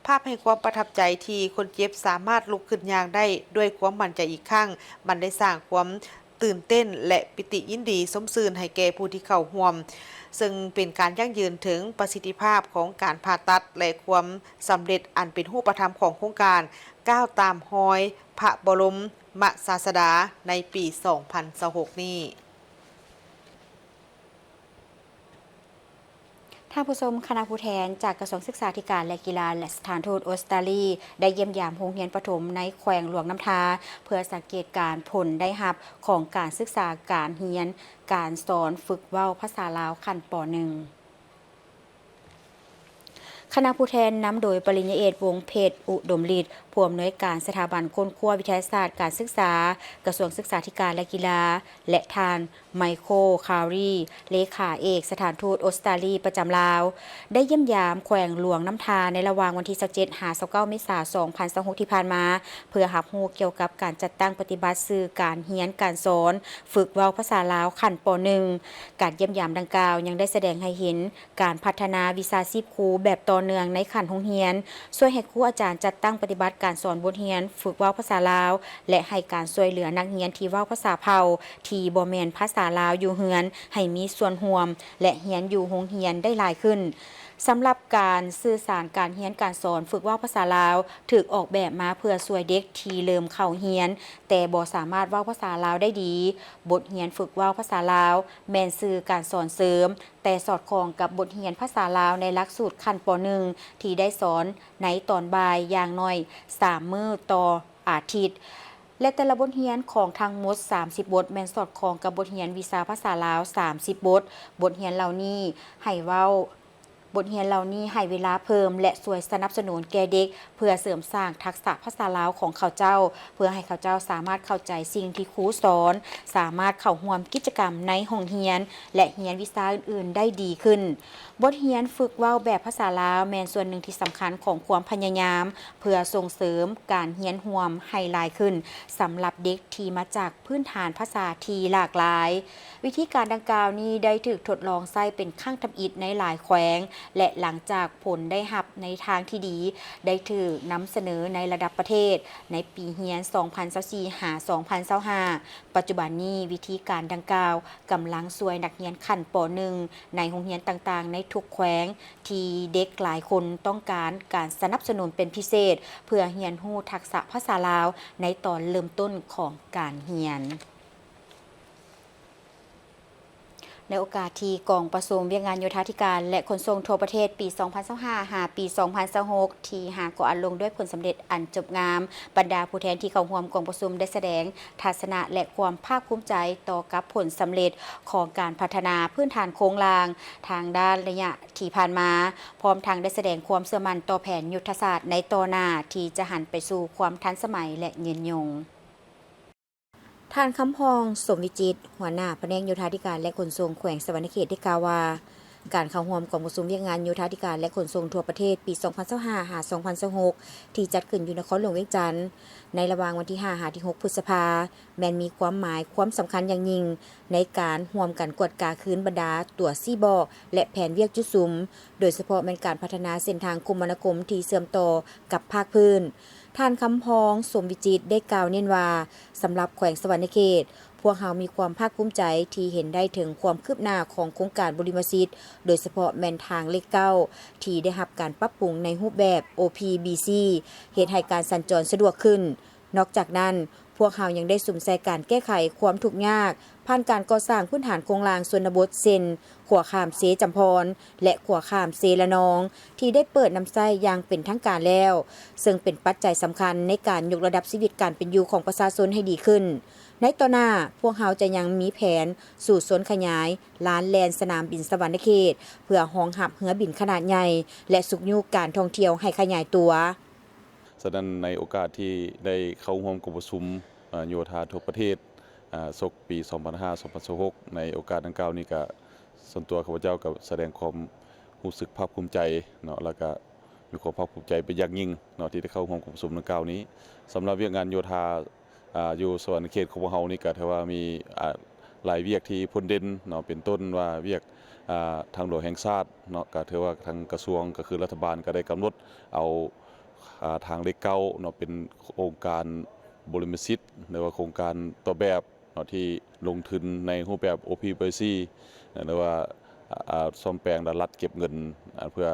ພາບແຫ່ງຄວາມປະທັບໃຈທີ່ຄົນເຈັບສາມາດລຸກຂຶ້ນຍ່າງໄດ້ດ້ວຍຄວາມໝັ້ນໃຈອີກຄັ້ງ, ມັນໄດ້ສ້າງຄວາມ ຕື່ນເຕັ້ນ ແລະ ປິຕິຍິນດີຊົມຊື່ນໃຫ້ແກ່ຜູ້ທີ່ເຂົ້າຮ່ວມ, ເຊິ່ງເປັນການຢັ້ງຢືນເຖິງປະສິດທິພາບຂອງການຜ່າຕັດ ແລະ ຄວາມສຳເລັດອັນເປັນຮູບປະທຳຂອງໂຄງການກ້າວຕາມຮອຍພະບໍລົມມະສາສະດາໃນປີສອງພັນຊາວຫົກນີ້. ທ່ານຜູ້ຊົມ, ຄະນະຜູ້ແທນຈາກກະຊວງສຶກສາທິການ ແລະ ກິລາ ແລະ ສະຖານທູດອົດສະຕາລີ ໄດ້ຢ້ຽມຢາມໂຮງຮຽນປະຖົມໃນແຂວງຫຼວງນ້ຳທາ ເພື່ອສັງເກດການຜົນໄດ້ຮັບຂອງການສຶກສາການຮຽນການສອນຝຶກເວົ້າພາສາລາວຂັ້ນ ປໍໜຶ່ງ. ຄະນະຜູ້ແທນນຳໂດຍປະລິນຍາເອກ ວົງເພັດ ອຸດົມລິດ ຜູ້ອຳນວຍການສະຖາບັນຄົ້ນຄວ້າວິທະຍາສາດການສຶກສາ ກະຊວງສຶກສາທິການ ແລະ ກິລາ ແລະ ທ່ານ ໄມໂຄ ຄາວຣີ ເລຂາເອກສະຖານທູດອົດສະຕາລີປະຈຳລາວ ໄດ້ຢ້ຽມຢາມແຂວງຫຼວງນ້ຳທາໃນລະຫວ່າງວັນທີຊາວເຈັດ ຫາ ຊາວເກົ້າ ເມສາ ສອງພັນຊາວຫົກ ທີ່ຜ່ານມາ ເພື່ອຮັບຮູ້ກ່ຽວກັບການຈັດຕັ້ງປະຕິບັດສື່ການຮຽນການສອນຝຶກເວົ້າພາສາລາວຂັ້ນ ປໍໜຶ່ງ. ການຢ້ຽມຢາມດັ່ງກ່າວຍັງໄດ້ສະແດງໃຫ້ເຫັນ ການພັດທະນາວິຊາຊີບຄູແບບຕໍ່ເນື່ອງໃນຂັ້ນໂຮງຮຽນ, ຊ່ວຍໃຫ້ຄູອາຈານຈັດຕັ້ງປະຕິບັດການສອນບົດຮຽນຝຶກເວົ້າພາສາລາວ ແລະ ໃຫ້ການຊ່ວຍເຫຼືອນັກຮຽນທີ່ເວົ້າພາສາເຜົ່າທີ່ບໍ່ແມ່ນພາສາລາວຢູ່ເຮືອນໃຫ້ມີສ່ວນຮ່ວມ ແລະ ຮຽນຢູ່ໂຮງຮຽນໄດ້ຫຼາຍຂຶ້ນ. ສຳລັບການສື່ສານການຮຽນການສອນຝຶກເວົ້າພາສາລາວ ຖືກອອກແບບມາເພື່ອຊ່ວຍເດັກທີ່ເລີ່ມເຂົ້າຮຽນ ແຕ່ບໍ່ສາມາດເວົ້າພາສາລາວໄດ້ດີ. ບົດຮຽນຝຶກເວົ້າພາສາລາວແມ່ນສື່ການສອນເສີມ ແຕ່ສອດຄ່ອງກັບບົດຮຽນພາສາລາວໃນຫຼັກສູດຂັ້ນ ປໍໜຶ່ງ ທີ່ໄດ້ສອນໃນຕອນບ່າຍຢ່າງໜ້ອຍສາມມື້ຕໍ່ອາທິດ ແລະ ແຕ່ລະບົດຮຽນຂອງທັງໝົດສາມສິບບົດ ແມ່ນສອດຄ່ອງກັບບົດຮຽນວິຊາພາສາລາວສາມສິບບົດ. ບົດຮຽນເຫຼົ່ານີ້ໃຫ້ເວົ້າ, ບົດຮຽນເຫຼົ່ານີ້ໃຫ້ເວລາເພີ່ມ ແລະ ຊ່ວຍສະໜັບສະໜູນແກ່ເດັກ ເພື່ອເສີມສ້າງທັກສະພາສາລາວຂອງເຂົາເຈົ້າ, ເພື່ອໃຫ້ເຂົາເຈົ້າສາມາດເຂົ້າໃຈສິ່ງທີ່ຄູສອນ, ສາມາດເຂົ້າຮ່ວມກິດຈະກຳໃນຫ້ອງຮຽນ ແລະ ຮຽນວິຊາອື່ນໆໄດ້ດີຂຶ້ນ. ບົດຮຽນຝຶກເວົ້າແບບພາສາລາວແມ່ນສ່ວນໜຶ່ງທີ່ສຳຄັນຂອງຄວາມພະຍາຍາມ ເພື່ອສົ່ງເສີມການຮຽນຮ່ວມໃຫ້ຫຼາຍຂຶ້ນ ສຳລັບເດັກທີ່ມາຈາກພື້ນຖານພາສາທີ່ຫຼາກຫຼາຍ. ວິທີການດັ່ງກ່າວນີ້ໄດ້ຖືກທົດລອງໃຊ້ເປັນຄັ້ງທຳອິດໃນຫຼາຍແຂວງ ແລະ ຫຼັງຈາກຜົນໄດ້ຮັບໃນທາງທີ່ດີ ໄດ້ຖືກນຳສະເໜີໃນລະດັບປະເທດໃນປີຮຽນສອງພັນຊາວສີ່ ຫາ ສອງພັນຊາວຫ້າ. ປັດຈຸບັນນີ້ ວິທີການດັ່ງກ່າວກຳລັງຊ່ວຍນັກຮຽນຂັ້ນ ປໍໜຶ່ງ ໃນໂຮງຮຽນຕ່າງໆໃນທຸກແຂວງ ທີ່ເດັກຫຼາຍຄົນຕ້ອງການການສະໜັບສະໜູນເປັນພິເສດ ເພື່ອຮຽນຮູ້ທັກສະພາສາລາວໃນຕອນເລີ່ມຕົ້ນຂອງການຮຽນ. ໃນໂອກາດທີ່ກອງປະຊຸມວຽກງານໂຍທາທິການ ແລະ ຂົນສົ່ງທົ່ວປະເທດ ປີສອງພັນຊາວຫ້າ ຫາ ປີສອງພັນຊາວຫົກ ທີ່ຫາກໍອາລົງດ້ວຍຜົນສຳເລັດອັນຈົບງາມ, ບັນດາຜູ້ແທນທີ່ເຂົ້າຮ່ວມກອງປະຊຸມໄດ້ສະແດງທັດສະນະ ແລະ ຄວາມພາກພູມໃຈຕໍ່ກັບຜົນສຳເລັດຂອງການພັດທະນາພື້ນຖານໂຄງລ່າງທາງດ້ານໄລຍະທີ່ຜ່ານມາ, ພ້ອມທັງໄດ້ສະແດງຄວາມເຊື່ອໝັ້ນຕໍ່ແຜນຍຸດທະສາດໃນຕໍ່ໜ້າ ທີ່ຈະຫັນໄປສູ່ຄວາມທັນສະໄໝ ແລະ ຍືນຍົງ. ທ່ານ ຄຳຮອງ ສົມວິຈິດ ຫົວໜ້າພະແນກໂຍທາທິການ ແລະ ຂົນສົ່ງແຂວງສະຫວັນນະເຂດ ໄດ້ກ່າວວ່າ ການເຂົ້າຮ່ວມກອງປະຊຸມວຽກງານໂຍທາທິການ ແລະ ຂົນສົ່ງທົ່ວປະເທດ ປີສອງພັນຊາວຫ້າ ຫາ ສອງພັນຊາວຫົກ ທີ່ຈັດຂຶ້ນຢູ່ນະຄອນຫຼວງວຽງຈັນ ໃນລະຫວ່າງວັນທີຫ້າ ຫາ ທີຫົກ ພຶດສະພາ ແມ່ນມີຄວາມໝາຍຄວາມສຳຄັນຢ່າງຍິ່ງ ໃນການຮ່ວມກັນກວດກາຄືນບັນດາຕົວຊີ້ບອກ ແລະ ແຜນວຽກຈຸດສຸມ, ໂດຍສະເພາະແມ່ນການພັດທະນາເສັ້ນທາງຄົມມະນາຄົມທີ່ເຊື່ອມຕໍ່ກັບພາກພື້ນ. ທ່ານ ຄຳຮອງ ສົມວິຈິດ ໄດ້ກ່າວເນັ້ນວ່າ ສຳລັບແຂວງສະຫວັນນະເຂດ, ພວກເຮົາມີຄວາມພາກພູມໃຈທີ່ເຫັນໄດ້ເຖິງຄວາມຄືບໜ້າຂອງໂຄງການບຸລິມະສິດ, ໂດຍສະເພາະແມ່ນທາງເລກເກົ້າ ທີ່ໄດ້ຮັບການປັບປຸງໃນຮູບແບບ ໂອ ພີ ບີ ຊີ ເຮັດໃຫ້ການສັນຈອນສະດວກຂຶ້ນ. ນອກຈາກນັ້ນ, ພວກເຮົາຍັງໄດ້ສຸມໃສ່ການແກ້ໄຂຄວາມທຸກຍາກ ຜ່ານການກໍ່ສ້າງພື້ນຖານໂຄງລ່າງຊົນນະບົດ ເຊັ່ນ ຂົວຂ້າມເຊຈຳພອນ ແລະ ຂົວຂ້າມເຊລະນອງ ທີ່ໄດ້ເປີດນຳໃຊ້ຢ່າງເປັນທາງການແລ້ວ, ເຊິ່ງເປັນປັດໄຈສຳຄັນໃນການຍົກລະດັບຊີວິດການເປັນຢູ່ຂອງປະຊາຊົນໃຫ້ດີຂຶ້ນ. ໃນຕໍ່ໜ້າ, ພວກເຮົາຈະຍັງມີແຜນສູ້ຊົນຂະຫຍາຍລານແລ່ນສະໜາມບິນສະຫວັນນະເຂດ ເພື່ອຮອງຮັບເຮືອບິນຂະໜາດໃຫຍ່ ແລະ ຊຸກຍູ້ການທ່ອງທ່ຽວໃຫ້ຂະຫຍາຍຕົວ. ສະນັ້ນ ໃນໂອກາດທີ່ໄດ້ເຂົ້າຮ່ວມກອງປະຊຸມ ອາ ໂຍທາທົ່ວປະເທດ ອາ ສົກປີສອງພັນຊາວຫ້າ ສອງພັນຊາວຫົກ ໃນໂອກາດດັ່ງກ່າວນີ້ ກະສ່ວນຕົວຂ້າພະເຈົ້າກະສະແດງຄວາມຮູ້ສຶກພາກພູມໃຈເນາະ ແລ້ວກະມີຄວາມພາກພູມໃຈເປັນຢ່າງຍິ່ງເນາະ ທີ່ໄດ້ເຂົ້າຮ່ວມກອງປະຊຸມດັ່ງກ່າວນີ້. ສຳລັບວຽກງານໂຍທາ ອາ ຢູ່ສະຫວັນນະເຂດຂອງພວກເຮົານີ້ ກະຖືວ່າມີ ອາ ຫຼາຍວຽກທີ່ພົ້ນເດັ່ນເນາະ ເປັນຕົ້ນວ່າວຽກ ອາ ທາງຫຼວງແຫ່ງຊາດເນາະ ກະຖືວ່າທາງກະຊວງ ກະຄືລັດຖະບານ ກະໄດ້ກຳນົດເອົາ ອາ ທາງເລກເກົ້າເນາະ ເປັນໂຄງການບຸລິມະສິດ ຫຼືວ່າໂຄງການຕໍ່ແບບເນາະ ທີ່ລົງທຶນໃນຮູບແບບ ໂອ ພີ ບີ ຊີ ຫຼືວ່າ ອາ ສ້ອມແປງ ແລະ ລັດເກັບເງິນ ອາ ເພື່ອ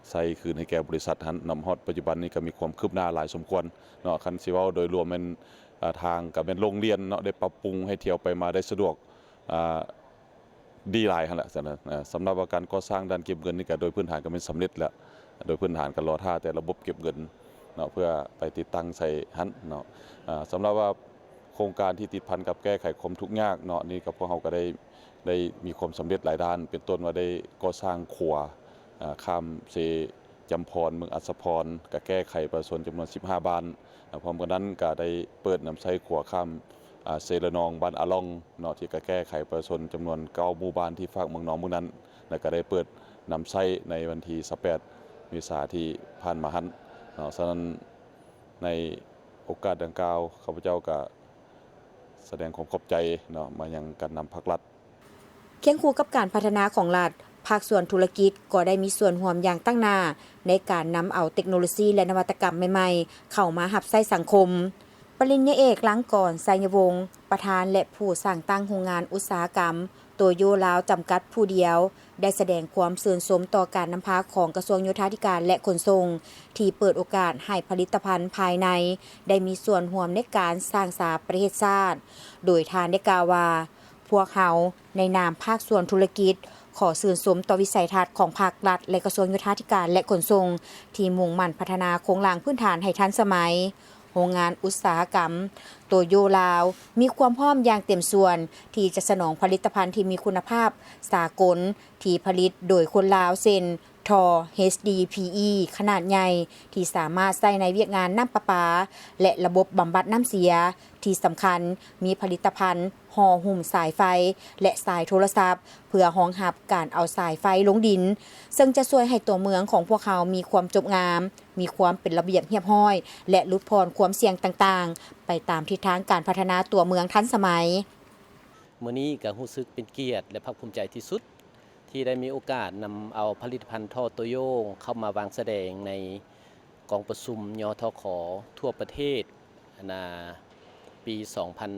ໃຊ້ຄືນໃຫ້ແກ່ບໍລິສັດຫັ້ນເນາະ. ມາຮອດປັດຈຸບັນນີ້ກະມີຄວາມຄືບໜ້າຫຼາຍສົມຄວນເນາະ. ຄັນຊິເວົ້າໂດຍລວມແມ່ນ ອາ ທາງກະແມ່ນໂລ່ງລ່ຽນເນາະ ໄດ້ປັບປຸງໃຫ້ທ່ຽວໄປມາໄດ້ສະດວກ ອາ ດີຫຼາຍຫັ້ນແຫຼະ. ສຳ ສຳລັບວ່າການກໍ່ສ້າງດ່ານເກັບເງິນນີ້ກະໂດຍພື້ນຖານກະແມ່ນສຳເລັດແລ້ວ ໂດຍພື້ນຖານກະລໍຖ້າແຕ່ລະບົບເກັບເງິນເນາະ ເພື່ອໄປຕິດຕັ້ງໃສ່ຫັ້ນເນາະ. ອາ ສຳລັບວ່າໂຄງການທີ່ຕິດພັນກັບແກ້ໄຂຄວາມທຸກຍາກເນາະ ນີ້ກະພວກເຮົາກະໄດ້ ໄດ້ມີຄວາມສຳເລັດຫຼາຍດ້ານ ເປັນຕົ້ນວ່າໄດ້ກໍ່ສ້າງຂົວ ອາ ຂ້າມເຊຈຳພອນ ເມືອງອັດສະພອນ ກະແກ້ໄຂປະຊາຊົນຈຳນວນສິບຫ້າບ້ານ. ອາ ພ້ອມກັນນັ້ນກະໄດ້ເປີດນຳໃຊ້ຂົວຂ້າມ ອາ ເຊລະນອງ ບ້ານອາລ່ອງເນາະ ທີ່ກະແກ້ໄຂປະຊາຊົນຈຳນວນເກົ້າໝູ່ບ້ານທີ່ຟາກເມືອງນອງເມືອງນັ້ນ ແລະ ກະໄດ້ເປີດນຳໃຊ້ໃນວັນທີຊາວແປດເມສາທີ່ຜ່ານມາຫັ້ນເນາະ. ສະນັ້ນ ໃນໂອກາດດັ່ງກ່າວ ຂ້າພະເຈົ້າກະສະແດງຄວາມຂອບໃຈເນາະ ມາຍັງການນຳພາກລັດ. ຄຽງຄູ່ກັບການພັດທະນາຂອງລັດ, ພາກສ່ວນທຸລະກິດກໍໄດ້ມີສ່ວນຮ່ວມຢ່າງຕັ້ງໜ້າໃນການນຳເອົາເຕັກໂນໂລຊີ ແລະ ນະວັດຕະກຳໃໝ່ໆເຂົ້າມາຮັບໃຊ້ສັງຄົມ. ປະລິນຍາເອກ ລັງກອນ ໄຊຍະວົງ ປະທານ ແລະ ຜູ້ສ້າງຕັ້ງໂຮງງານອຸດສາຫະກຳໂຕໂຢລາວ ຈຳກັດຜູ້ດຽວ ໄດ້ສະແດງຄວາມຊື່ນຊົມຕໍ່ການນຳພາຂອງກະຊວງໂຍທາທິການ ແລະ ຂົນສົ່ງ ທີ່ເປີດໂອກາດໃຫ້ຜະລິດຕະພັນພາຍໃນໄດ້ມີສ່ວນຮ່ວມໃນການສ້າງສາປະເທດຊາດ, ໂດຍທ່ານໄດ້ກ່າວວ່າ ພວກເຮົາໃນນາມພາກສ່ວນທຸລະກິດ ຂໍຊື່ນຊົມຕໍ່ວິໄສທັດຂອງພາກລັດ ແລະ ກະຊວງໂຍທາທິການ ແລະ ຂົນສົ່ງ ທີ່ມຸ່ງໝັ້ນພັດທະນາໂຄງລ່າງພື້ນຖານໃຫ້ທັນສະໄໝ. ໂຮງງານອຸດສາຫະກຳໂຕໂຢລາວ ມີຄວາມພ້ອມຢ່າງເຕັມສ່ວນ ທີ່ຈະສະໜອງຜະລິດຕະພັນທີ່ມີຄຸນນະພາບສາກົນ ທີ່ຜະລິດໂດຍຄົນລາວ ເຊັ່ນ ທໍ່ ເອັດດີພີອີ ຂະໜາດໃຫຍ່ ທີ່ສາມາດໃຊ້ໃນວຽກງານນ້ຳປະປາ ແລະ ລະບົບບຳບັດນ້ຳເສຍ. ທີ່ສຳຄັນ, ມີຜະລິດຕະພັນຫໍ່ຫຸ້ມສາຍໄຟ ແລະ ສາຍໂທລະສັບ ເພື່ອຮອງຮັບການເອົາສາຍໄຟລົງດິນ, ເຊິ່ງຈະຊ່ວຍໃຫ້ຕົວເມືອງຂອງພວກເຮົາມີຄວາມຈົບງາມ, ມີຄວາມເປັນລະບຽບຮຽບຮ້ອຍ ແລະ ຫຼຸດຜ່ອນຄວາມສ່ຽງຕ່າງໆ ໄປຕາມທິດທາງການພັດທະນາຕົວເມືອງທັນສະໄໝ. ມື້ນີ້ກໍຮູ້ສຶກເປັນກຽດ ແລະ ພາກພູມໃຈທີ່ສຸດ ທີ່ໄດ້ມີໂອກາດນຳເອົາຜະລິດຕະພັນທໍ່ໂຕໂຢເຂົ້າມາວາງສະແດງໃນກອງປະຊຸມ ຍທຂ ທົ່ວປະເທດ ອັນນ່າ ປີສອງພັນ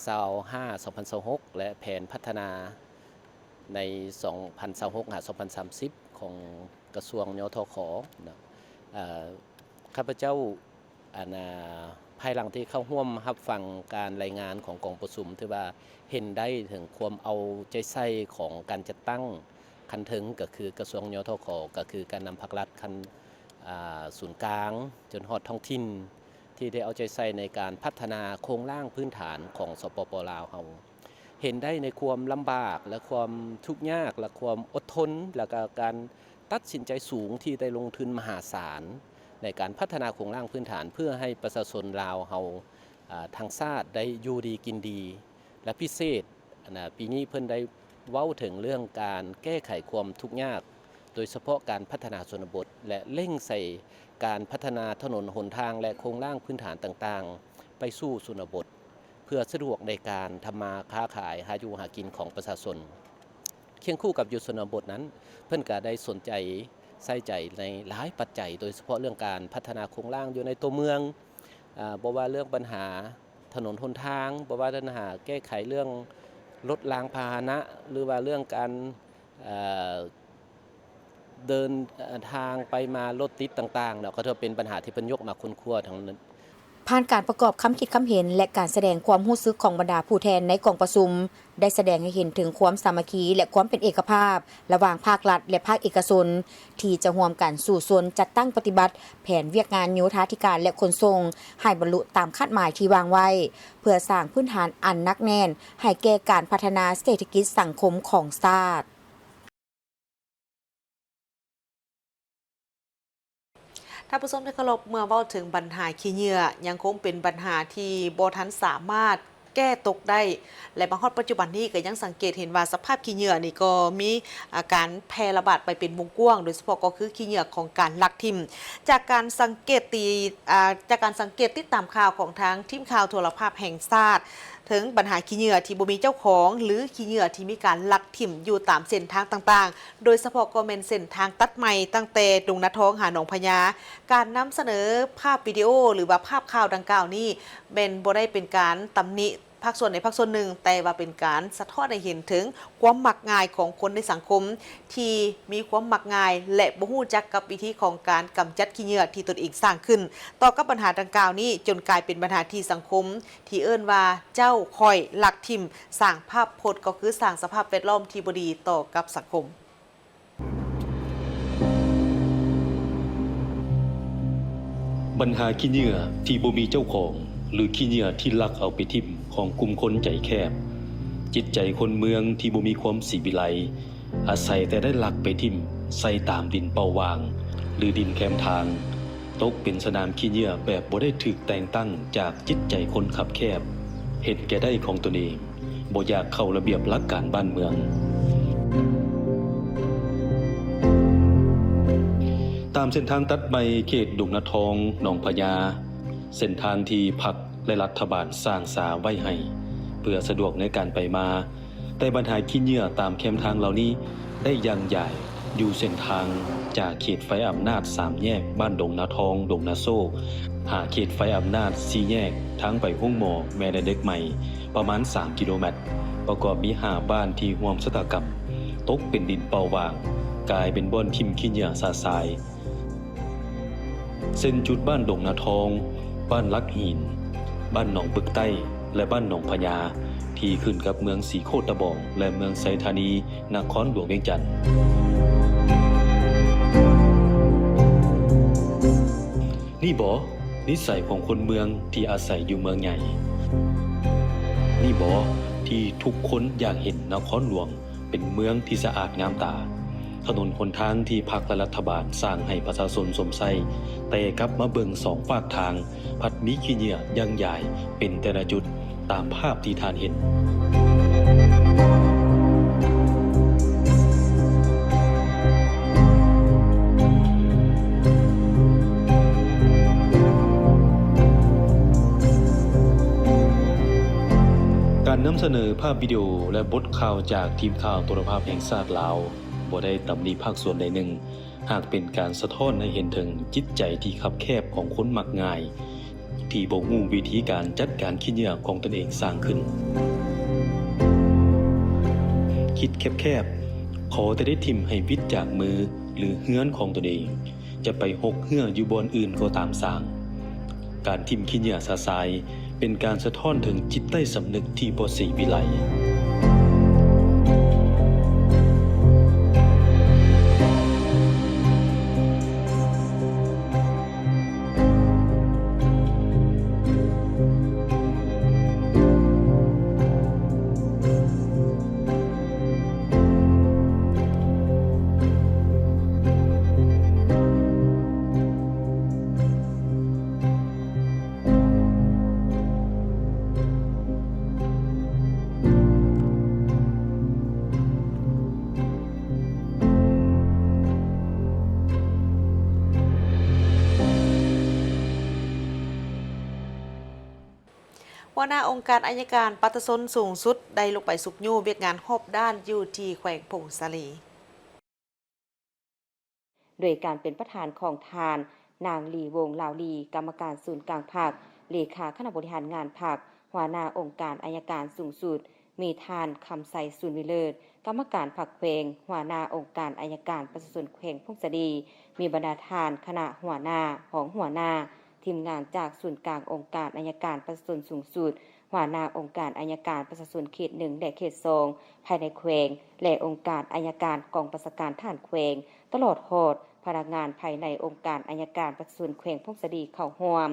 ຊາວຫ້າ ສອງພັນຊາວຫົກ ແລະ ແຜນພັດທະນາໃນສອງພັນຊາວຫົກ ຫາ ສອງພັນສາມສິບ ຂອງກະຊວງ ຍທຂ ເນາະ. ເອີ ຂ້າພະເຈົ້າ ອັນນ່າ ພາຍຫຼັງທີ່ເຂົ້າຮ່ວມຮັບຟັງການລາຍງານຂອງກອງປະຊຸມ ຖືວ່າເຫັນໄດ້ເຖິງຄວາມເອົາໃຈໃສ່ຂອງການຈັດຕັ້ງຂັ້ນເທິງ ກໍຄືກະຊວງ ຍທຂ ກໍຄືການນຳພາກລັດຂັ້ນ ອ່າ ສູນກາງ ຈົນຮອດທ້ອງຖິ່ນ ທີ່ໄດ້ເອົາໃຈໃສ່ໃນການພັດທະນາໂຄງລ່າງພື້ນຖານຂອງ ສປປ ລາວເຮົາ. ເຫັນໄດ້ໃນຄວາມລຳບາກ ແລະ ຄວາມທຸກຍາກ ແລະ ຄວາມອົດທົນ ແລະ ກະການຕັດສິນໃຈສູງທີ່ໄດ້ລົງທຶນມະຫາສານໃນການພັດທະນາໂຄງລ່າງພື້ນຖານ ເພື່ອໃຫ້ປະຊາຊົນລາວເຮົາ ອາ ທັງຊາດໄດ້ຢູ່ດີກິນດີ ແລະ ພິເສດ ອັນນະ ປີນີ້ເພິ່ນໄດ້ເວົ້າເຖິງເລື່ອງການແກ້ໄຂຄວາມທຸກຍາກ ໂດຍສະເພາະການພັດທະນາຊົນນະບົດ ແລະ ເລັ່ງໃສ່ການພັດທະນາຖະໜົນຫົນທາງ ແລະ ໂຄງລ່າງພື້ນຖານຕ່າງໆ ໄປສູ່ຊົນນະບົດ ເພື່ອສະດວກໃນການທຳມາຄ້າຂາຍ ຫາຢູ່ຫາກິນຂອງປະຊາຊົນ. ຄຽງຄູ່ກັບຢູ່ຊົນນະບົດນັ້ນ ເພິ່ນກະໄດ້ສົນໃຈໃສ່ໃຈໃນຫຼາຍປັດໄຈ ໂດຍສະເພາະເລື່ອງການພັດທະນາໂຄງລ່າງຢູ່ໃນຕົວເມືອງ ອາ ບໍ່ວ່າເລື່ອງບັນຫາ ຖະໜົນຫົນທາງ, ບໍ່ວ່າບັນຫາແກ້ໄຂເລື່ອງລົດລາງພາຫະນະ ຫຼືວ່າເລື່ອງການ ເອີ ເດີນ ເອີ ທາງໄປມາລົດຕິດຕ່າງໆເນາະ ກໍຖືວ່າເປັນບັນຫາທີ່ເພິ່ນຍົກມາຄົ້ນຄວ້າທັງນັ້ນ. ຜ່ານການປະກອບຄຳຄິດຄຳເຫັນ ແລະ ການສະແດງຄວາມຮູ້ສຶກຂອງບັນດາຜູ້ແທນໃນກອງປະຊຸມ ໄດ້ສະແດງໃຫ້ເຫັນເຖິງຄວາມສາມັກຄີ ແລະ ຄວາມເປັນເອກະພາບ ລະຫວ່າງພາກລັດ ແລະ ພາກເອກະຊົນ ທີ່ຈະຮ່ວມກັນສູ້ຊົນຈັດຕັ້ງປະຕິບັດແຜນວຽກງານໂຍທາທິການ ແລະ ຂົນສົ່ງ ໃຫ້ບັນລຸຕາມຄາດໝາຍທີ່ວາງໄວ້ ເພື່ອສ້າງພື້ນຖານອັນໜັກແໜ້ນໃຫ້ແກ່ການພັດທະນາເສດຖະກິດສັງຄົມຂອງຊາດ. ທ່ານຜູ້ຊົມທີ່ເຄົາລົບ, ເມື່ອເວົ້າເຖິງບັນຫາຂີ້ເຫຍື້ອ ຍັງຄົງເປັນບັນຫາທີ່ບໍ່ທັນສາມາດແກ້ຕົກໄດ້ ແລະ ມາຮອດປັດຈຸບັນນີ້ກໍຍັງສັງເກດເຫັນວ່າສະພາບຂີ້ເຫຍື້ອນີ້ກໍມີ ອາ ການແຜ່ລະບາດໄປເປັນວົງກວ້າງ, ໂດຍສະເພາະກໍຄືຂີ້ເຫຍື້ອຂອງການລັກຖິ້ມ. ຈາກການສັງເກດຕິ ອາ ຈາກການສັງເກດຕິດຕາມຂ່າວຂອງທາງທີມຂ່າວໂທລະພາບແຫ່ງຊາດ ເຖິງບັນຫາຂີ້ເຫຍື້ອທີ່ບໍ່ມີເຈົ້າຂອງ ຫຼື ຂີ້ເຫຍື້ອທີ່ມີການລັກຖິ້ມຢູ່ຕາມເສັ້ນທາງຕ່າງໆ ໂດຍສະເພາະກໍແມ່ນເສັ້ນທາງຕັດໃໝ່ ຕັ້ງແຕ່ດົງນາທອງຫາໜອງພະຍາ. ການນຳສະເໜີພາບວິດີໂອ ຫຼືວ່າພາບຂ່າວດັ່ງກ່າວນີ້ ແມ່ນບໍ່ໄດ້ເປັນການຕຳໜິພາກສ່ວນໃດພາກສ່ວນໜຶ່ງ, ແຕ່ວ່າເປັນການສະທ້ອນໃຫ້ເຫັນເຖິງຄວາມມັກງ່າຍຂອງຄົນໃນສັງຄົມ ທີ່ມີຄວາມມັກງ່າຍ ແລະ ບໍ່ຮູ້ຈັກກັບວິທີຂອງການກຳຈັດຂີ້ເຫຍື້ອທີ່ຕົນເອງສ້າງຂຶ້ນ. ຕໍ່ກັບບັນຫາດັ່ງກ່າວນີ້ ຈົນກາຍເປັນບັນຫາທີ່ສັງຄົມ ທີ່ເອີ້ນວ່າ ເຈົ້າ ຂ້ອຍ ລັກຖິ້ມ ສ້າງພາບພົດ ກໍຄືສ້າງສະພາບແວດລ້ອມທີ່ບໍ່ດີຕໍ່ກັບສັງຄົມ. ບັນຫາຂີ້ເຫຍື້ອທີ່ບໍ່ມີເຈົ້າຂອງ ຫຼື ຂີ້ເຫຍື້ອທີ່ລັກເອົາໄປຖິ້ມຂອງກຸ່ມຄົນໃຈແຄບ. ຈິດໃຈຄົນເມືອງທີ່ບໍ່ມີຄວາມສີວິໄລ ອາໄສແຕ່ໄດ້ລັກໄປຖິ້ມໃສ່ຕາມດິນເປົ່າຫວ່າງ ຫຼື ດິນແຄມທາງ, ຕົກເປັນສະໜາມຂີ້ເຫຍື້ອແບບບໍ່ໄດ້ຖືກແຕ່ງຕັ້ງຈາກຈິດໃຈຄົນຄັບແຄບ, ເຫັນແກ່ໄດ້ຂອງຕົນເອງ, ບໍ່ຢາກເຂົ້າລະບຽບຫຼັກການບ້ານເມືອງ. ຕາມເສັ້ນທາງຕັດໃໝ່ເຂດດົງນາທອງ ໜອງພະຍາ, ເສັ້ນທາງທີ່ພັກ ແລະ ລັດຖະບານສ້າງສາໄວ້ໃຫ້ ເພື່ອສະດວກໃນການໄປມາ, ແຕ່ບັນຫາຂີ້ເຫຍື້ອຕາມແຄມທາງເຫຼົ່ານີ້ໄດ້ຢ່າງຢາຍຢູ່ເສັ້ນທາງຈາກເຂດໄຟອຳນາດສາມແຍກບ້ານດົງນາທອງ ດົງນາໂຊກ ຫາເຂດໄຟອຳນາດສີ່ແຍກທາງໄປໂຮງໝໍແມ່ແລະເດັກໃໝ່ ປະມານສາມກິໂລແມັດ, ປະກອບມີຫ້າບ້ານທີ່ຮ່ວມຊະຕາກຳ ຕົກເປັນດິນເປົ່າຫວ່າງ, ກາຍເປັນບ່ອນຖິ້ມຂີ້ເຫຍື້ອຊະຊາຍ. ເຊັ່ນ ຈຸດບ້ານດົງນາທອງ, ບ້ານຫຼັກຫີນ, ບ້ານໜອງປຶກໃຕ້ ແລະ ບ້ານໜອງພະຍາ ທີ່ຂຶ້ນກັບເມືອງສີໂຄດຕະບອງ ແລະ ເມືອງໄຊທານີ, ນະຄອນຫຼວງວຽງຈັນ. ນີ້ບໍ ນິໄສຂອງຄົນເມືອງທີ່ອາໄສຢູ່ເມືອງໃຫຍ່? ນີ້ບໍ ທີ່ທຸກຄົນຢາກເຫັນນະຄອນຫຼວງ ເປັນເມືອງທີ່ສະອາດງາມຕາ. ຖະໜົນຫົນທາງທີ່ພັກ ແລະ ລັດຖະບານສ້າງໃຫ້ປະຊາຊົນຊົມໃຊ້, ແຕ່ກັບມາເບິ່ງສອງຟາກທາງ ພັດມີຂີ້ເຫຍື້ອຢ່າງຢາຍເປັນແຕ່ລະຈຸດ ຕາມພາບທີ່ທ່ານເຫັນ. ການນຳສະເໜີພາບວິດີໂອ ແລະ ບົດ ຂ່າວຈາກທີມຂ່າວໂທລະພາບແຫ່ງຊາດລາວ ບໍ່ໄດ້ຕຳໜິພາກສ່ວນໃດໜຶ່ງ, ຫາກເປັນການສະທ້ອນໃຫ້ເຫັນເຖິງຈິດໃຈທີ່ຄັບແຄບຂອງຄົນມັກງ່າຍ ທີ່ບໍ່ຮູ້ວິທີການຈັດການຂີ້ເຫຍື້ອຂອງຕົນເອງສ້າງຂຶ້ນ. ຄິດແຄບໆ, ຂໍແຕ່ໄດ້ຖິ້ມໃຫ້ວິດຈາກມື ຫຼື ເຮືອນຂອງຕົນເອງ, ຈະໄປຫົກເຮື້ອຢູ່ບ່ອນອື່ນກໍຕາມຊ່າງ. ການຖິ້ມຂີ້ເຫຍື້ອຊະຊາຍ ເປັນການສະທ້ອນເຖິງຈິດໃຕ້ສຳນຶກທີ່ບໍ່ເສຍວິໄລ. ຫົວໜ້າອົງການໄອຍະການປະຊາຊົນສູງສຸດ ໄດ້ລົງໄປຊຸກຍູ້ວຽກງານຮອບດ້ານຢູ່ທີ່ແຂວງຜົ້ງສາລີ. ໂດຍການເປັນປະທານຂອງທ່ານ ນາງ ລີ ວົງ ລາວລີ, ກຳມະການສູນກາງພັກ, ເລຂາຄະນະບໍລິຫານງານພັກ, ຫົວໜ້າອົງການໄອຍະການສູງສຸດ, ມີທ່ານ ຄຳໄຊ ສູນວິເລີດ, ກຳມະການພັກແຂວງ, ຫົວໜ້າອົງການໄອຍະການປະຊາຊົນແຂວງຜົ້ງສາລີ, ມີບັນດາທ່ານຄະນະຫົວໜ້າ, ຮອງຫົວໜ້າ, ທີມງານຈາກສູນກາງອົງການໄອຍະການປະຊາຊົນສູງສຸດ, ຫົວໜ້າອົງການໄອຍະການປະຊາຊົນເຂດໜຶ່ງ ແລະ ເຂດສອງ ພາຍໃນແຂວງ ແລະ ອົງການໄອຍະການກອງບັນຊາການທະຫານແຂວງ, ຕະຫຼອດຮອດພະນັກງານພາຍໃນອົງການໄອຍະການປະຊາຊົນແຂວງຜົ້ງສາລີເຂົ້າຮ່ວມ.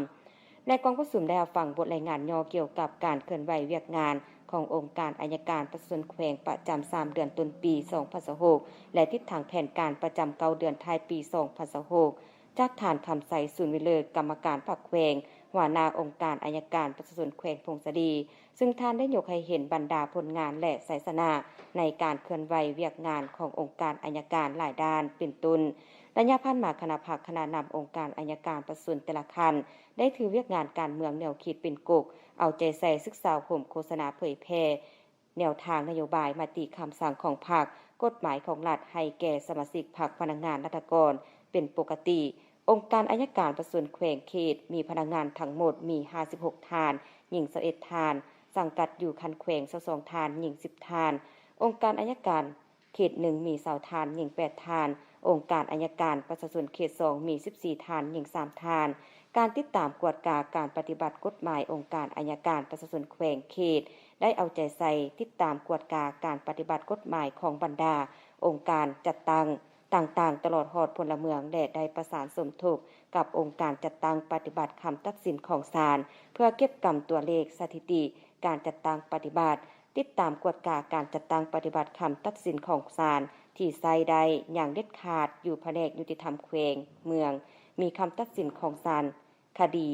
ໃນກອງປະຊຸມໄດ້ຮັບຟັງບົດລາຍງານຫຍໍ້ກ່ຽວກັບການເຄື່ອນໄຫວວຽກງານຂອງອົງການໄອຍະການປະຊາຊົນແຂວງປະຈຳສາມເດືອນຕົ້ນປີສອງພັນຊາວຫົກ ແລະ ທິດທາງແຜນການປະຈຳເກົ້າເດືອນທ້າຍປີສອງພັນຊາວຫົກ ຈາກທ່ານ ຄຳໄຊ ສູນວິເລີດ, ກຳມະການພັກແຂວງ, ຫົວໜ້າອົງການໄອຍະການປະຊາຊົນແຂວງຜົ້ງສາລີ, ຊຶ່ງທ່ານໄດ້ຍົກໃຫ້ເຫັນບັນດາຜົນງານ ແລະ ໄຊຊະນະໃນການເຄື່ອນໄຫວວຽກງານຂອງອົງການໄອຍະການຫຼາຍດ້ານ ເປັນຕົ້ນ, ໄລຍະຜ່ານມາຄະນະພັກ, ຄະນະນຳອົງການໄອຍະການປະຊາຊົນແຕ່ລະຂັ້ນ ໄດ້ຖືວຽກງານການເມືອງແນວຄິດເປັນກົກ, ເອົາໃຈໃສ່ສຶກສາອົບຮົມ, ໂຄສະນາເຜີຍແຜ່ ແນວທາງນະໂຍບາຍ, ມະຕິຄຳສັ່ງຂອງພັກ, ກົດໝາຍຂອງລັດໃຫ້ແກ່ສະມາຊິກພັກ, ພະນັກງານລັດຖະກອນເປັນປົກກະຕິ. ອົງການໄອຍະການປະຊາຊົນແຂວງເຂດ ມີພະນັກງານທັງໝົດມີຫ້າສິບຫົກທ່ານ, ຍິງຊາວເອັດທ່ານ, ສັງກັດຢູ່ຂັ້ນແຂວງຊາວສອງທ່ານ, ຍິງສິບທ່ານ. ອົງການໄອຍະການເຂດໜຶ່ງມີຊາວທ່ານ, ຍິງແປດທ່ານ. ອົງການໄອຍະການປະຊາຊົນເຂດສອງມີສິບສີ່ທ່ານ, ຍິງສາມທ່ານ. ການຕິດຕາມກວດກາການປະຕິບັດກົດໝາຍອົງການໄອຍະການປະຊາຊົນແຂວງເຂດ ໄດ້ເອົາໃຈໃສ່ຕິດຕາມກວດກາການປະຕິບັດກົດໝາຍຂອງບັນດາອົງການຈັດຕັ້ງຕ່າງໆ ຕະຫຼອດຮອດພົນລະເມືອງ ແລະ ໄດ້ປະສານສົມທົບກັບອົງການຈັດຕັ້ງປະຕິບັດຄຳຕັດສິນຂອງສານ ເພື່ອເກັບກຳຕົວເລກສະຖິຕິການຈັດຕັ້ງປະຕິບັດ, ຕິດຕາມກວດກາການຈັດຕັ້ງປະຕິບັດຄຳຕັດສິນຂອງສານທີ່ໃຊ້ໄດ້ຢ່າງເດັດຂາດຢູ່ພະແນກຍຸຕິທຳແຂວງ, ເມືອງ, ມີຄຳຕັດສິນຂອງສານຄະດີ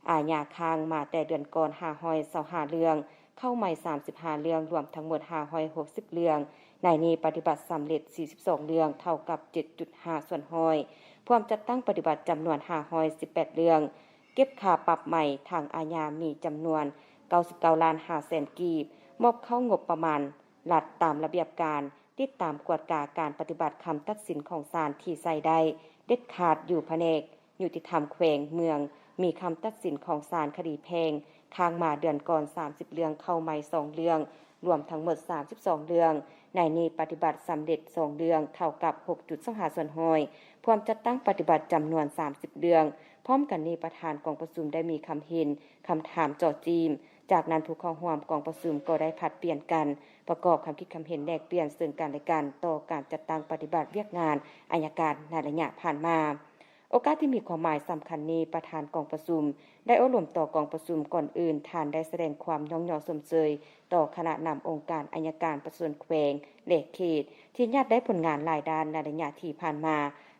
ອາຍາຄ້າງມາແຕ່ເດືອນກ່ອນຫ້າຮ້ອຍຊາວຫ້າເລື່ອງ, ເຂົ້າໃໝ່ສາມສິບຫ້າເລື່ອງ, ລວມທັງໝົດຫ້າຮ້ອຍຫົກສິບເລື່ອງ. ໃນນີ້ປະຕິບັດສຳເລັດສີ່ສິບສອງເລື່ອງ, ເທົ່າກັບເຈັດຈຸດຫ້າສ່ວນຮ້ອຍ. ພວມຈັດຕັ້ງປະຕິບັດຈຳນວນຫ້າຮ້ອຍສິບແປດເລື່ອງ, ເກັບຄ່າປັບໃໝທາງອາຍາມີຈຳນວນເກົ້າສິບເກົ້າລ້ານຫ້າແສນກີບ, ມອບເຂົ້າງົບປະມານລັດຕາມລະບຽບການ, ຕິດຕາມກວດກາການປະຕິບັດຄຳຕັດສິນຂອງສານທີ່ໃຊ້ໄດ້ເດັດຂາດຢູ່ພະແນກ ຍຸຕິທຳແຂວງ, ເມືອງ ມີຄຳຕັດສິນຂອງສານຄະດີແພ່ງຄ້າງມາເດືອນກ່ອນສາມສິບເລື່ອງ, ເຂົ້າໃໝ່ສອງເລື່ອງ, ລວມທັງໝົດສາມສິບສອງເລື່ອງ. ໃນນີ້ປະຕິບັດສຳເລັດສອງເລື່ອງ, ເທົ່າກັບຫົກຈຸດສອງຫ້າສ່ວນຮ້ອຍ, ພວມຈັດຕັ້ງປະຕິບັດຈຳນວນສາມສິບເລື່ອງ. ພ້ອມກັນນີ້ປະທານກອງປະຊຸມໄດ້ມີຄຳເຫັນ, ຄຳຖາມເຈາະຈີ້ມ. ຈາກນັ້ນຜູ້ເຂົ້າຮ່ວມກອງປະຊຸມກໍໄດ້ຜັດປ່ຽນກັນປະກອບຄຳຄິດຄຳເຫັນແລກປ່ຽນເຊິ່ງກັນແລະກັນຕໍ່ການຈັດຕັ້ງປະຕິບັດວຽກງານໄອຍະການໃນໄລຍະຜ່ານມາ. ໂອກາດທີ່ມີຄວາມໝາຍສຳຄັນນີ້, ປະທານກອງປະຊຸມໄດ້ໂອ້ລົມຕໍ່ກອງປະຊຸມ. ກ່ອນອື່ນ, ທ່ານໄດ້ສະແດງຄວາມຍ້ອງຍໍຊົມເຊີຍຕໍ່ຄະນະນຳອົງການໄອຍະການປະຊາຊົນແຂວງ ແລະ ເຂດ ທີ່ຍາດໄດ້ຜົນງານຫຼາຍດ້ານໃນໄລຍະທີ່ຜ່ານມາ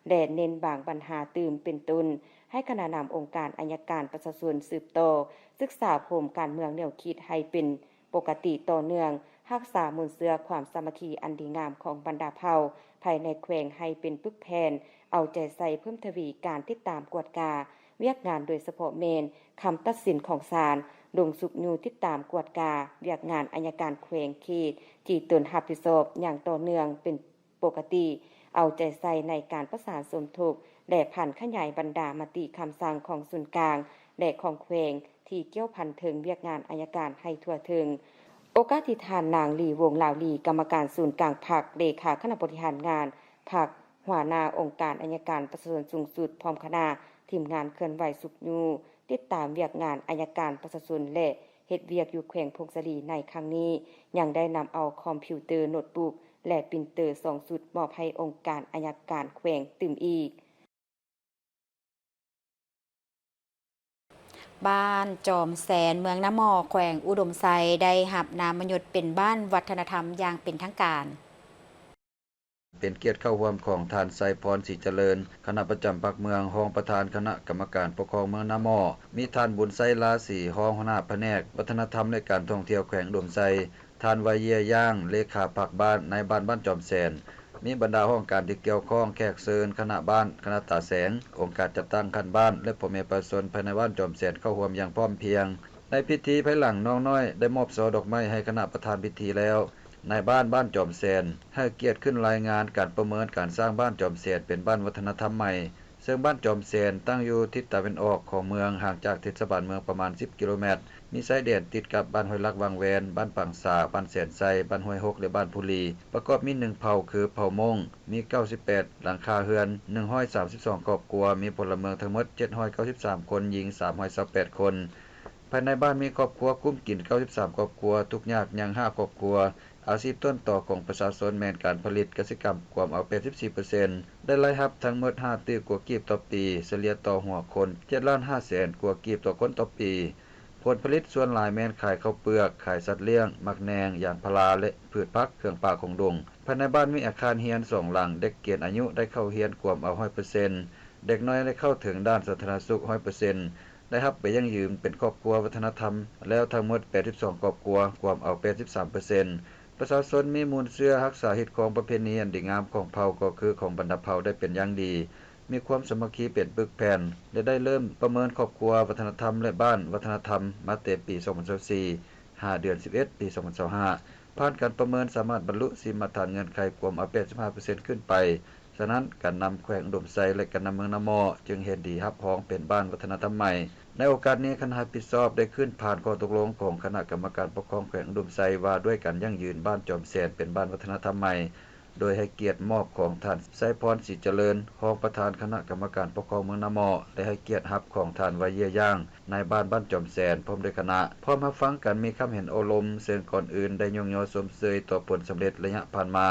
ແລະ ເນັ້ນບາງບັນຫາຕື່ມ ເປັນຕົ້ນ ໃຫ້ຄະນະນຳອົງການໄອຍະການປະຊາຊົນສືບຕໍ່ສຶກສາອົບຮົມການເມືອງແນວຄິດໃຫ້ເປັນ ປົກກະຕິຕໍ່ເນື່ອງ, ຮັກສາມູນເຊື້ອຄວາມສາມັກຄີອັນດີງາມຂອງບັນດາເຜົ່າພາຍໃນແຂວງໃຫ້ເປັນປຶກແຜ່ນ, ເອົາໃຈໃສ່ເພີ່ມທະວີການຕິດຕາມກວດກາວຽກງານ, ໂດຍສະເພາະແມ່ນຄຳຕັດສິນຂອງສານ, ລົງຊຸກຍູ້ຕິດຕາມກວດກາວຽກງານໄອຍະການແຂວງເຂດທີ່ຕົນຮັບຜິດຊອບຢ່າງຕໍ່ເນື່ອງເປັນ ປົກກະຕິ, ເອົາໃຈໃສ່ໃນການປະສານສົມທົບ ແລະ ຜັນຂະຫຍາຍບັນດາມະຕິຄຳສັ່ງຂອງສູນກາງ ແລະ ຂອງແຂວງທີ່ກ່ຽວພັນເຖິງວຽກງານໄອຍະການໃຫ້ທົ່ວເຖິງ. ໂອກາດທີ່ທ່ານນາງ ລີ ວົງລາວລີ, ກຳມະການສູນກາງພັກ, ເລຂາຄະນະບໍລິຫານງານພັກ, ຫົວໜ້າອົງການໄອຍະການປະຊາຊົນສູງສຸດ ພ້ອມຄະນະທີມງານເຄື່ອນໄຫວຊຸກຍູ້ ຕິດຕາມວຽກງານອັຍການປະຊາຊົນ ແລະ ເຮັດວຽກຢູ່ແຂວງຜົ້ງສາລີໃນຄັ້ງນີ້ ຍັງໄດ້ນຳເອົາຄອມພິວເຕີໂນດບຸກ ແລະ ປຣິນເຕີສອງຊຸດ ມອບໃຫ້ອົງການອັຍການແຂວງຕື່ມອີກ. ບ້ານຈອມແສນ ເມືອງນາໝໍ້ ແຂວງອຸດົມໄຊ ໄດ້ຮັບນາມຍົດເປັນບ້ານວັດທະນະທຳຢ່າງເປັນທາງການ. ເປັນກຽດເຂົ້າຮ່ວມຂອງທ່ານ ໄຊພອນ ສີຈະເລີນ ຄະນະປະຈຳພັກເມືອງ, ຮອງປະທານຄະນະກຳມະການປົກຄອງເມືອງນາໝໍ້, ມີທ່ານ ບຸນໄຊ ລາສີ ຮອງຫົວໜ້າພະແນກວັດທະນະທຳ ແລະ ການທ່ອງທ່ຽວແຂວງອຸດົມໄຊ, ທ່ານ ວາເຢຍ ຢ່າງ ເລຂາພັກບ້ານ, ນາຍບ້ານບ້ານຈອມແສນ, ມີບັນດາຫ້ອງການທີ່ກ່ຽວຂ້ອງ, ແຂກເຊີນ, ຄະນະບ້ານ, ຄະນະຕາແສງ, ອົງການຈັດຕັ້ງຂັ້ນບ້ານ ແລະ ພໍ່ແມ່ປະຊາຊົນພາຍໃນບ້ານຈອມແສນເຂົ້າຮ່ວມຢ່າງພ້ອມພຽງ. ໃນພິທີ, ພາຍຫຼັງນ້ອງນ້ອຍໄດ້ມອບຊໍດອກໄມ້ໃຫ້ຄະນະປະທານພິທີແລ້ວ, ນາຍບ້ານບ້ານຈອມແສນໃຫ້ກຽດຂຶ້ນລາຍງານການປະເມີນການສ້າງບ້ານຈອມແສນເປັນບ້ານວັດທະນະທຳໃໝ່, ເຊິ່ງບ້ານຈອມແສນຕັ້ງຢູ່ທິດຕາເວັນອອກຂອງເມືອງ, ຫ່າງຈາກເທດສະບານເມືອງປະມານສິບກິໂລແມັດ, ມີຊາຍແດນຕິດກັບບ້ານຫ້ວຍຫຼັກວັງແວນ, ບ້ານປາງສາ, ບ້ານແສນໄຊ, ບ້ານຫ້ວຍຫົກ ແລະ ບ້ານພູລີ. ປະກອບມີໜຶ່ງເຜົ່າ ຄືເຜົ່າມົ້ງ, ມີເກົ້າສິບແປດຫຼັງຄາເຮືອນ, ໜຶ່ງຮ້ອຍສາມສິບສອງຄອບຄົວ, ມີພົນລະເມືອງທັງໝົດເຈັດຮ້ອຍເກົ້າສິບສາມຄົນ, ຍິງສາມຮ້ອຍຊາວແປດຄົນ. ພາຍໃນບ້ານມີຄອບຄົວກຸ້ມກິນເກົ້າສິບສາມຄອບຄົວ, ທຸກຍາກຍັງຫ້າຄອບຄົວ. ອາຊີບຕົ້ນຕໍຂອງປະຊາຊົນແມ່ນການຜະລິດກະສິກຳ, ກວມເອົາແປດສິບສີ່ເປີເຊັນ, ໄດ້ລາຍຮັບທັງໝົດຫ້າຕື້ກວ່າກີບຕໍ່ປີ, ສະເລ່ຍຕໍ່ຫົວຄົນເຈັດລ້ານຫ້າແສນກວ່າກີບຕໍ່ຄົນຕໍ່ປີ. ຜົນຜະລິດສ່ວນຫຼາຍແມ່ນຂາຍເຂົ້າເປືອກ, ຂາຍສັດລ້ຽງ, ໝາກແໜ່ງ, ຢາງພາລາ ແລະ ພືດຜັກເຄື່ອງປ່າຂອງດົງ. ພາຍໃນບ້ານມີອາຄານເຮືອນສອງຫຼັງ, ເດັກເກນອາຍຸໄດ້ເຂົ້າຮຽນກວມເອົາຮ້ອຍເປີເຊັນ, ເດັກນ້ອຍໄດ້ເຂົ້າເຖິງດ້ານສາທາລະນະສຸກຮ້ອຍເປີເຊັນ. ໄດ້ຮັບໃບຢັ້ງຢືນເປັນຄອບຄົວວັດທະນະທຳແລ້ວທັງໝົດແປດສິບສອງຄອບຄົວ, ກວມເອົາແປດສິບສາມເປີເຊັນ. ປະຊາຊົນມີມູນເຊື້ອຮັກສາຮີດຄອງປະເພນີອັນດີງາມຂອງເຜົ່າ, ກໍຄືຂອງບັນດາເຜົ່າໄດ້ເປັນຢ່າງດີ, ມີຄວາມສາມັກຄີເປັນປຶກແຜ່ນ ແລະ ໄດ້ເລີ່ມປະເມີນຄອບຄົວວັດທະນະທຳ ແລະ ບ້ານວັດທະນະທຳມາແຕ່ປີສອງພັນຊາວສີ່ ຫາເດືອນສິບເອັດ ປີສອງພັນຊາວຫ້າ. ຜ່ານການປະເມີນສາມາດບັນລຸສີ່ມາດຖານເງື່ອນໄຂກວມເອົາແປດສິບຫ້າເປີເຊັນຂຶ້ນໄປ. ສະນັ້ນ, ການນຳແຂວງອຸດົມໄຊ ແລະ ການນຳເມືອງນາໝໍ້ຈຶ່ງເຫັນດີຮັບຮອງເປັນບ້ານວັດທະນະທຳໃໝ່. ໃນໂອກາດນີ້, ຄະນະຮັບຜິດຊອບໄດ້ຂຶ້ນຜ່ານຂໍ້ຕົກລົງຂອງຄະນະກຳມະການປົກຄອງແຂວງອຸດົມໄຊ ວ່າດ້ວຍການຢັ້ງຢືນບ້ານຈອມແສນເປັນບ້ານວັດທະນະທຳໃໝ່, ໂດຍໃຫ້ກຽດມອບຂອງທ່ານ ໄຊພອນ ສີຈະເລີນ ຮອງປະທານຄະນະກຳມະການປົກຄອງເມືອງນາໝໍ້ ແລະ ໃຫ້ກຽດຮັບຂອງທ່ານ ວາເຢຍ ຢ່າງ ນາຍບ້ານບ້ານຈອມແສນ ພ້ອມດ້ວຍຄະນະ, ພ້ອມຮັບຟັງການມີຄຳເຫັນໂອ້ລົມ, ເຊິ່ງກ່ອນອື່ນໄດ້ຍ້ອງຍໍຊົມເຊີຍຕໍ່ຜົນສຳເລັດໄລຍະຜ່ານມາ.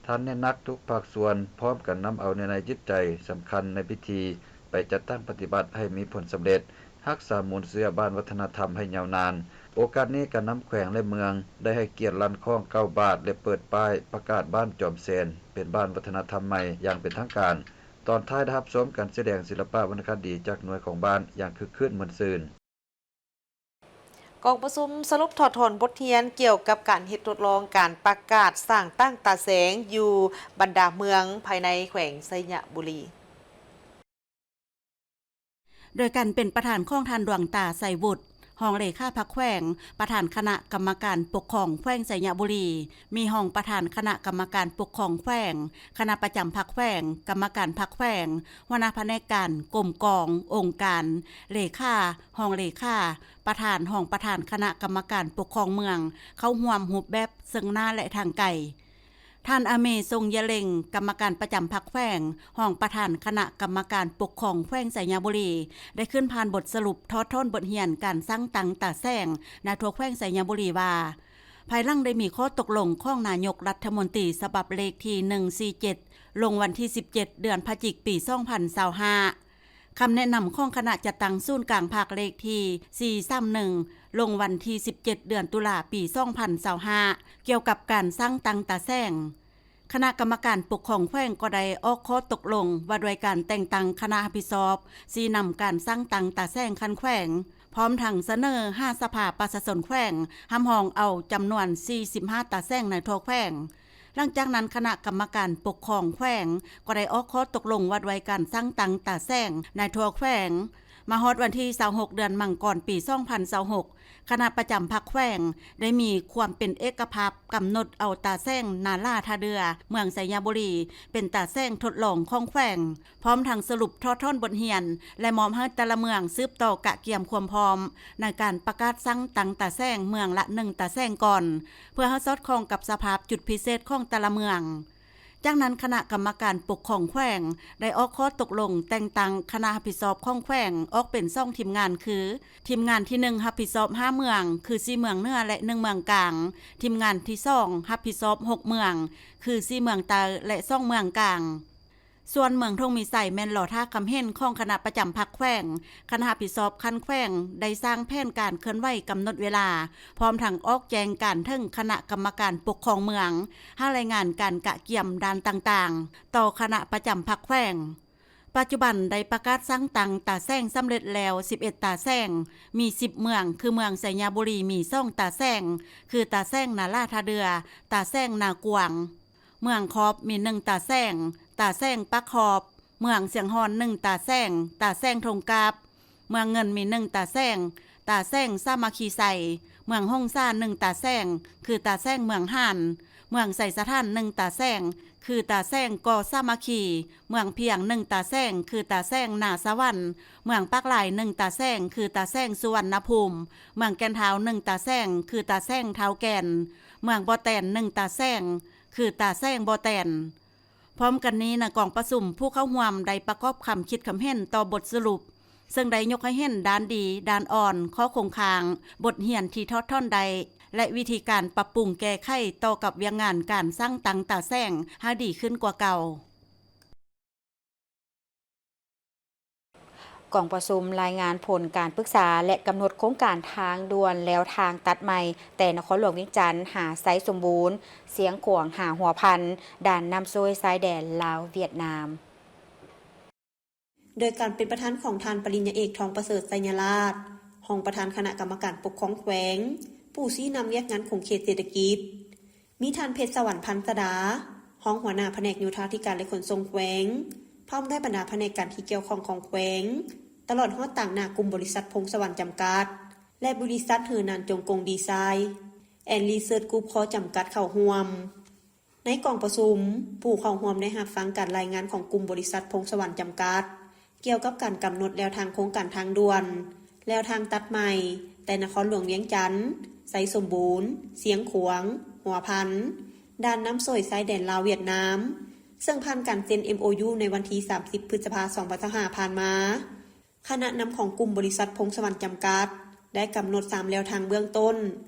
ທ່ານແນະນຳທຸກພາກສ່ວນ ພ້ອມກັນນຳເອົາເນື້ອໃນຈິດໃຈສຳຄັນໃນພິທີໄປຈັດຕັ້ງປະຕິບັດໃຫ້ມີຜົນສຳເລັດ, ຮັກສາມູນເຊື້ອບ້ານວັດທະນະທຳໃຫ້ຍາວນານ. ໂອກາດນີ້, ການນຳແຂວງ ແລະ ເມືອງໄດ້ໃຫ້ກຽດລັ່ນຄ້ອງເກົ້າບາດ ແລະ ເປີດປ້າຍປະກາດບ້ານຈອມແສນເປັນບ້ານວັດທະນະທຳໃໝ່ຢ່າງເປັນທາງການ. ຕອນທ້າຍໄດ້ຮັບຊົມການສະແດງສິລະປະວັນນະຄະດີຈາກໜ່ວຍຂອງບ້ານຢ່າງຄຶກຄື້ນມ່ວນຊື່ນ. ກອງປະຊຸມສະຫຼຸບຖອດຖອນບົດຮຽນກ່ຽວກັບການເຮັດທົດລອງການປະກາດສ້າງຕັ້ງຕາແສງຢູ່ບັນດາເມືອງພາຍໃນແຂວງໄຊຍະບູລີ. ໂດຍການເປັນປະທານຂອງທ່ານ ດວງຕາ ໄຊວຸດ ຮອງເລຂາພັກແຂວງ, ປະທານຄະນະກຳມະການປົກຄອງແຂວງໄຊຍະບູລີ, ມີຮອງປະທານຄະນະກຳມະການປົກຄອງແຂວງ, ຄະນະປະຈຳພັກແຂວງ, ກຳມະການພັກແຂວງ, ຫົວໜ້າພະແນກການ, ກົມກອງ, ອົງການ, ເລຂາ, ຮອງເລຂາ, ປະທານ, ຮອງປະທານຄະນະກຳມະການປົກຄອງເມືອງ ເຂົ້າຮ່ວມຮູບແບບເຊິ່ງໜ້າ ແລະ ທາງໄກ. ທ່ານ ອາເມ ຊົງຢາເລັງ ກຳມະການປະຈຳພັກແຂວງ, ຮອງປະທານຄະນະກຳມະການປົກຄອງແຂວງໄຊຍະບູລີ ໄດ້ຂຶ້ນຜ່ານບົດສະຫຼຸບຖອດຖອນບົດຮຽນການສ້າງຕັ້ງຕາແສງໃນທົ່ວແຂວງໄຊຍະບູລີວ່າ, ພາຍຫຼັງໄດ້ມີຂໍ້ຕົກລົງຂອງນາຍົກລັດຖະມົນຕີສະບັບເລກທີໜຶ່ງສີ່ເຈັດ ລົງວັນທີສິບເຈັດ ເດືອນພະຈິກ ປີສອງພັນຊາວຫ້າ, ຄຳແນະນຳຂອງຄະນະຈັດຕັ້ງສູນກາງພັກເລກທີສີ່ສາມໜຶ່ງ ລົງວັນທີສິບເຈັດ ເດືອນຕຸລາ ປີສອງພັນຊາວຫ້າ ກ່ຽວກັບການສ້າງຕັ້ງຕາແສງ. ຄະນະກຳມະການປົກຄອງແຂວງກໍໄດ້ອອກຂໍ້ຕົກລົງວ່າດ້ວຍການແຕ່ງຕັ້ງຄະນະຮັບຜິດຊອບຊີ້ນຳການສ້າງຕັ້ງຕາແສງຂັ້ນແຂວງ, ພ້ອມທັງສະເໜີຫາສະພາປະຊາຊົນແຂວງຮັບຮອງເອົາຈຳນວນສີ່ສິບຫ້າຕາແສງໃນທົ່ວແຂວງ. ຫຼັງຈາກນັ້ນ, ຄະນະກຳມະການປົກຄອງແຂວງກໍໄດ້ອອກຂໍ້ຕົກລົງວ່າດ້ວຍການສ້າງຕັ້ງຕາແສງໃນທົ່ວແຂວງ. ມາຮອດວັນທີຊາວຫົກ ເດືອນມັງກອນ ປີສອງພັນຊາວຫົກ ຄະນະປະຈຳພັກແຂວງໄດ້ມີຄວາມເປັນເອກະພາບກຳນົດເອົາຕາແສງນາຫຼ້າທ່າເດື່ອ ເມືອງໄຊຍະບູລີ ເປັນຕາແສງທົດລອງຂອງແຂວງ. ພ້ອມທັງສະຫຼຸບຖອດຖອນບົດຮຽນ ແລະ ມອບໃຫ້ແຕ່ລະເມືອງສືບຕໍ່ກະກຽມຄວາມພ້ອມໃນການປະກາດສ້າງຕັ້ງຕາແສງເມືອງລະໜຶ່ງຕາແສງກ່ອນ, ເພື່ອໃຫ້ສອດຄ່ອງກັບສະພາບຈຸດພິເສດຂອງແຕ່ລະເມືອງ. ຈາກນັ້ນຄະນະກຳມະການປົກຄອງແຂວງໄດ້ອອກຂໍ້ຕົກລົງແຕ່ງຕັ້ງຄະນະຮັບຜິດຊອບຂອງແຂວງອອກເປັນສອງທີມງານ ຄື ທີມງານທີໜຶ່ງຮັບຜິດຊອບຫ້າເມືອງ ຄືສີ່ເມືອງເໜືອ ແລະ ໜຶ່ງເມືອງກາງ, ທີມງານທີສອງຮັບຜິດຊອບຫົກເມືອງ ຄືສີ່ເມືອງໃຕ້ ແລະ ສອງເມືອງກາງ. ສ່ວນເມືອງທົ່ງມີໄຊແມ່ນລໍຖ້າຄຳເຫັນຂອງຄະນະປະຈຳພັກແຂວງ, ຄະນະຮັບຜິດຊອບຂັ້ນແຂວງໄດ້ສ້າງແຜນການເຄື່ອນໄຫວກຳນົດເວລາ ພ້ອມທັງອອກແຈ້ງການເຖິງຄະນະກຳມະການປົກຄອງເມືອງ ຫາລາຍງານການກະກຽມດ້ານຕ່າງໆ ຕໍ່ຄະນະປະຈຳພັກແຂວງ. ປັດຈຸບັນໄດ້ປະກາດສ້າງຕັ້ງຕາແສງສຳເລັດແລ້ວສິບເອັດຕາແສງ, ມີສິບເມືອງ ຄືເມືອງໄຊຍະບູລີມີສອງຕາແສງ ຄືຕາແສງນາຫຼ້າທ່າເດື່ອ, ຕາແສງນາກວາງ. ເມືອງຄອບມີໜຶ່ງຕາແສງ, ຕາແສງປາກຄອບ, ເມືອງຊຽງຮ່ອນໜຶ່ງຕາແສງ, ຕາແສງທົ່ງກາບ. ເມືອງເງິນມີໜຶ່ງຕາແສງ, ຕາແສງສາມັກຄີໄຊ. ເມືອງຫົງສາໜຶ່ງຕາແສງ ຄືຕາແສງເມືອງຫານ. ເມືອງໄຊສະຖານໜຶ່ງຕາແສງ ຄືຕາແສງກໍສາມັກຄີ. ເມືອງພຽງໜຶ່ງຕາແສງ ຄືຕາແສງນາສະຫວັນ. ເມືອງປາກລາຍໜຶ່ງຕາແສງ ຄືຕາແສງສຸວັນນະພູມ. ເມືອງແກ່ນທ້າວໜຶ່ງຕາແສງ ຄືຕາແສງທ້າວແກ່ນ. ເມືອງບໍ່ແຕນໜຶ່ງຕາແສງ ຄືຕາແສງບໍ່ແຕນ. ພ້ອມກັນນີ້ ໃນກອງປະຊຸມ ຜູ້ເຂົ້າຮ່ວມໄດ້ປະກອບຄຳຄິດຄຳເຫັນຕໍ່ບົດສະຫຼຸບ ເຊິ່ງໄດ້ຍົກໃຫ້ເຫັນດ້ານດີ, ດ້ານອ່ອນ, ຂໍ້ຄົງຄ້າງ, ບົດຮຽນທີ່ຖອດຖອນໄດ້ ແລະ ວິທີການປັບປຸງແກ້ໄຂຕໍ່ກັບວຽກງານການສ້າງຕັ້ງຕາແສງໃຫ້ດີຂຶ້ນກວ່າເກົ່າ. ກອງປະຊຸມລາຍງານຜົນການປຶກສາ ແລະ ກຳນົດໂຄງການທາງດ່ວນແລວທາງຕັດໃໝ່ ແຕ່ນະຄອນຫຼວງວຽງຈັນຫາໄຊສົມບູນ, ຊຽງຂວາງຫາຫົວພັນ, ດ່ານນ້ຳໂຊຍຊາຍແດນລາວຫວຽດນາມ. ໂດຍການເປັນປະທານຂອງທ່ານປະລິນຍາເອກ ທອງປະເສີດ ໄຊຍະລາດ, ຮອງປະທານຄະນະກຳມະການປົກຄອງແຂວງ, ຜູ້ຊີ້ນຳວຽກງານຂົງເຂດເສດຖະກິດ, ມີທ່ານ ເພັດສະຫວັນ ພັນສະດາ, ຮອງຫົວໜ້າພະແນກໂຍທາທິການ ແລະ ຂົນສົ່ງແຂວງ, ພ້ອມດ້ວຍບັນດາພະແນກການທີ່ກ່ຽວຂ້ອງຂອງແຂວງ, ຕະຫຼອດຮອດຕາງໜ້າກຸ່ມບໍລິສັດພົງສະຫວັນຈຳກັດ ແລະ ບໍລິສັດເຮີນານຈົງກົງດີໄຊແອນຣີເຊີດກຣຸບຄໍຈຳກັດເຂົ້າຮ່ວມ. ໃນກອງປະຊຸມ, ຜູ້ເຂົ້າຮ່ວມໄດ້ຮັບຟັງການລາຍງານຂອງກຸ່ມບໍລິສັດພົງສະຫວັນຈຳກັດ ກ່ຽວກັບການກຳນົດແລວທາງໂຄງການທາງດ່ວນ ແລວທາງຕັດໃໝ່ ແຕ່ນະຄອນຫຼວງວຽງຈັນ, ໄຊສົມບູນ, ຊຽງຂວາງ, ຫົວພັນ, ດ່ານນ້ຳໂຊຍຊາຍແດນລາວຫວຽດນາມ, ເຊິ່ງຜ່ານການເຊັນ ເອັມໂອຢູ ໃນວັນທີສາມສິບ ພຶດສະພາ ສອງພັນຊາວຫ້າ ຜ່ານມາ. ຄະນະນຳຂອງກຸ່ມບໍລິສັດພົງສະຫວັນຈຳກັດ ໄດ້ກຳນົດສາມແລວທາງເບື້ອງຕົ້ນ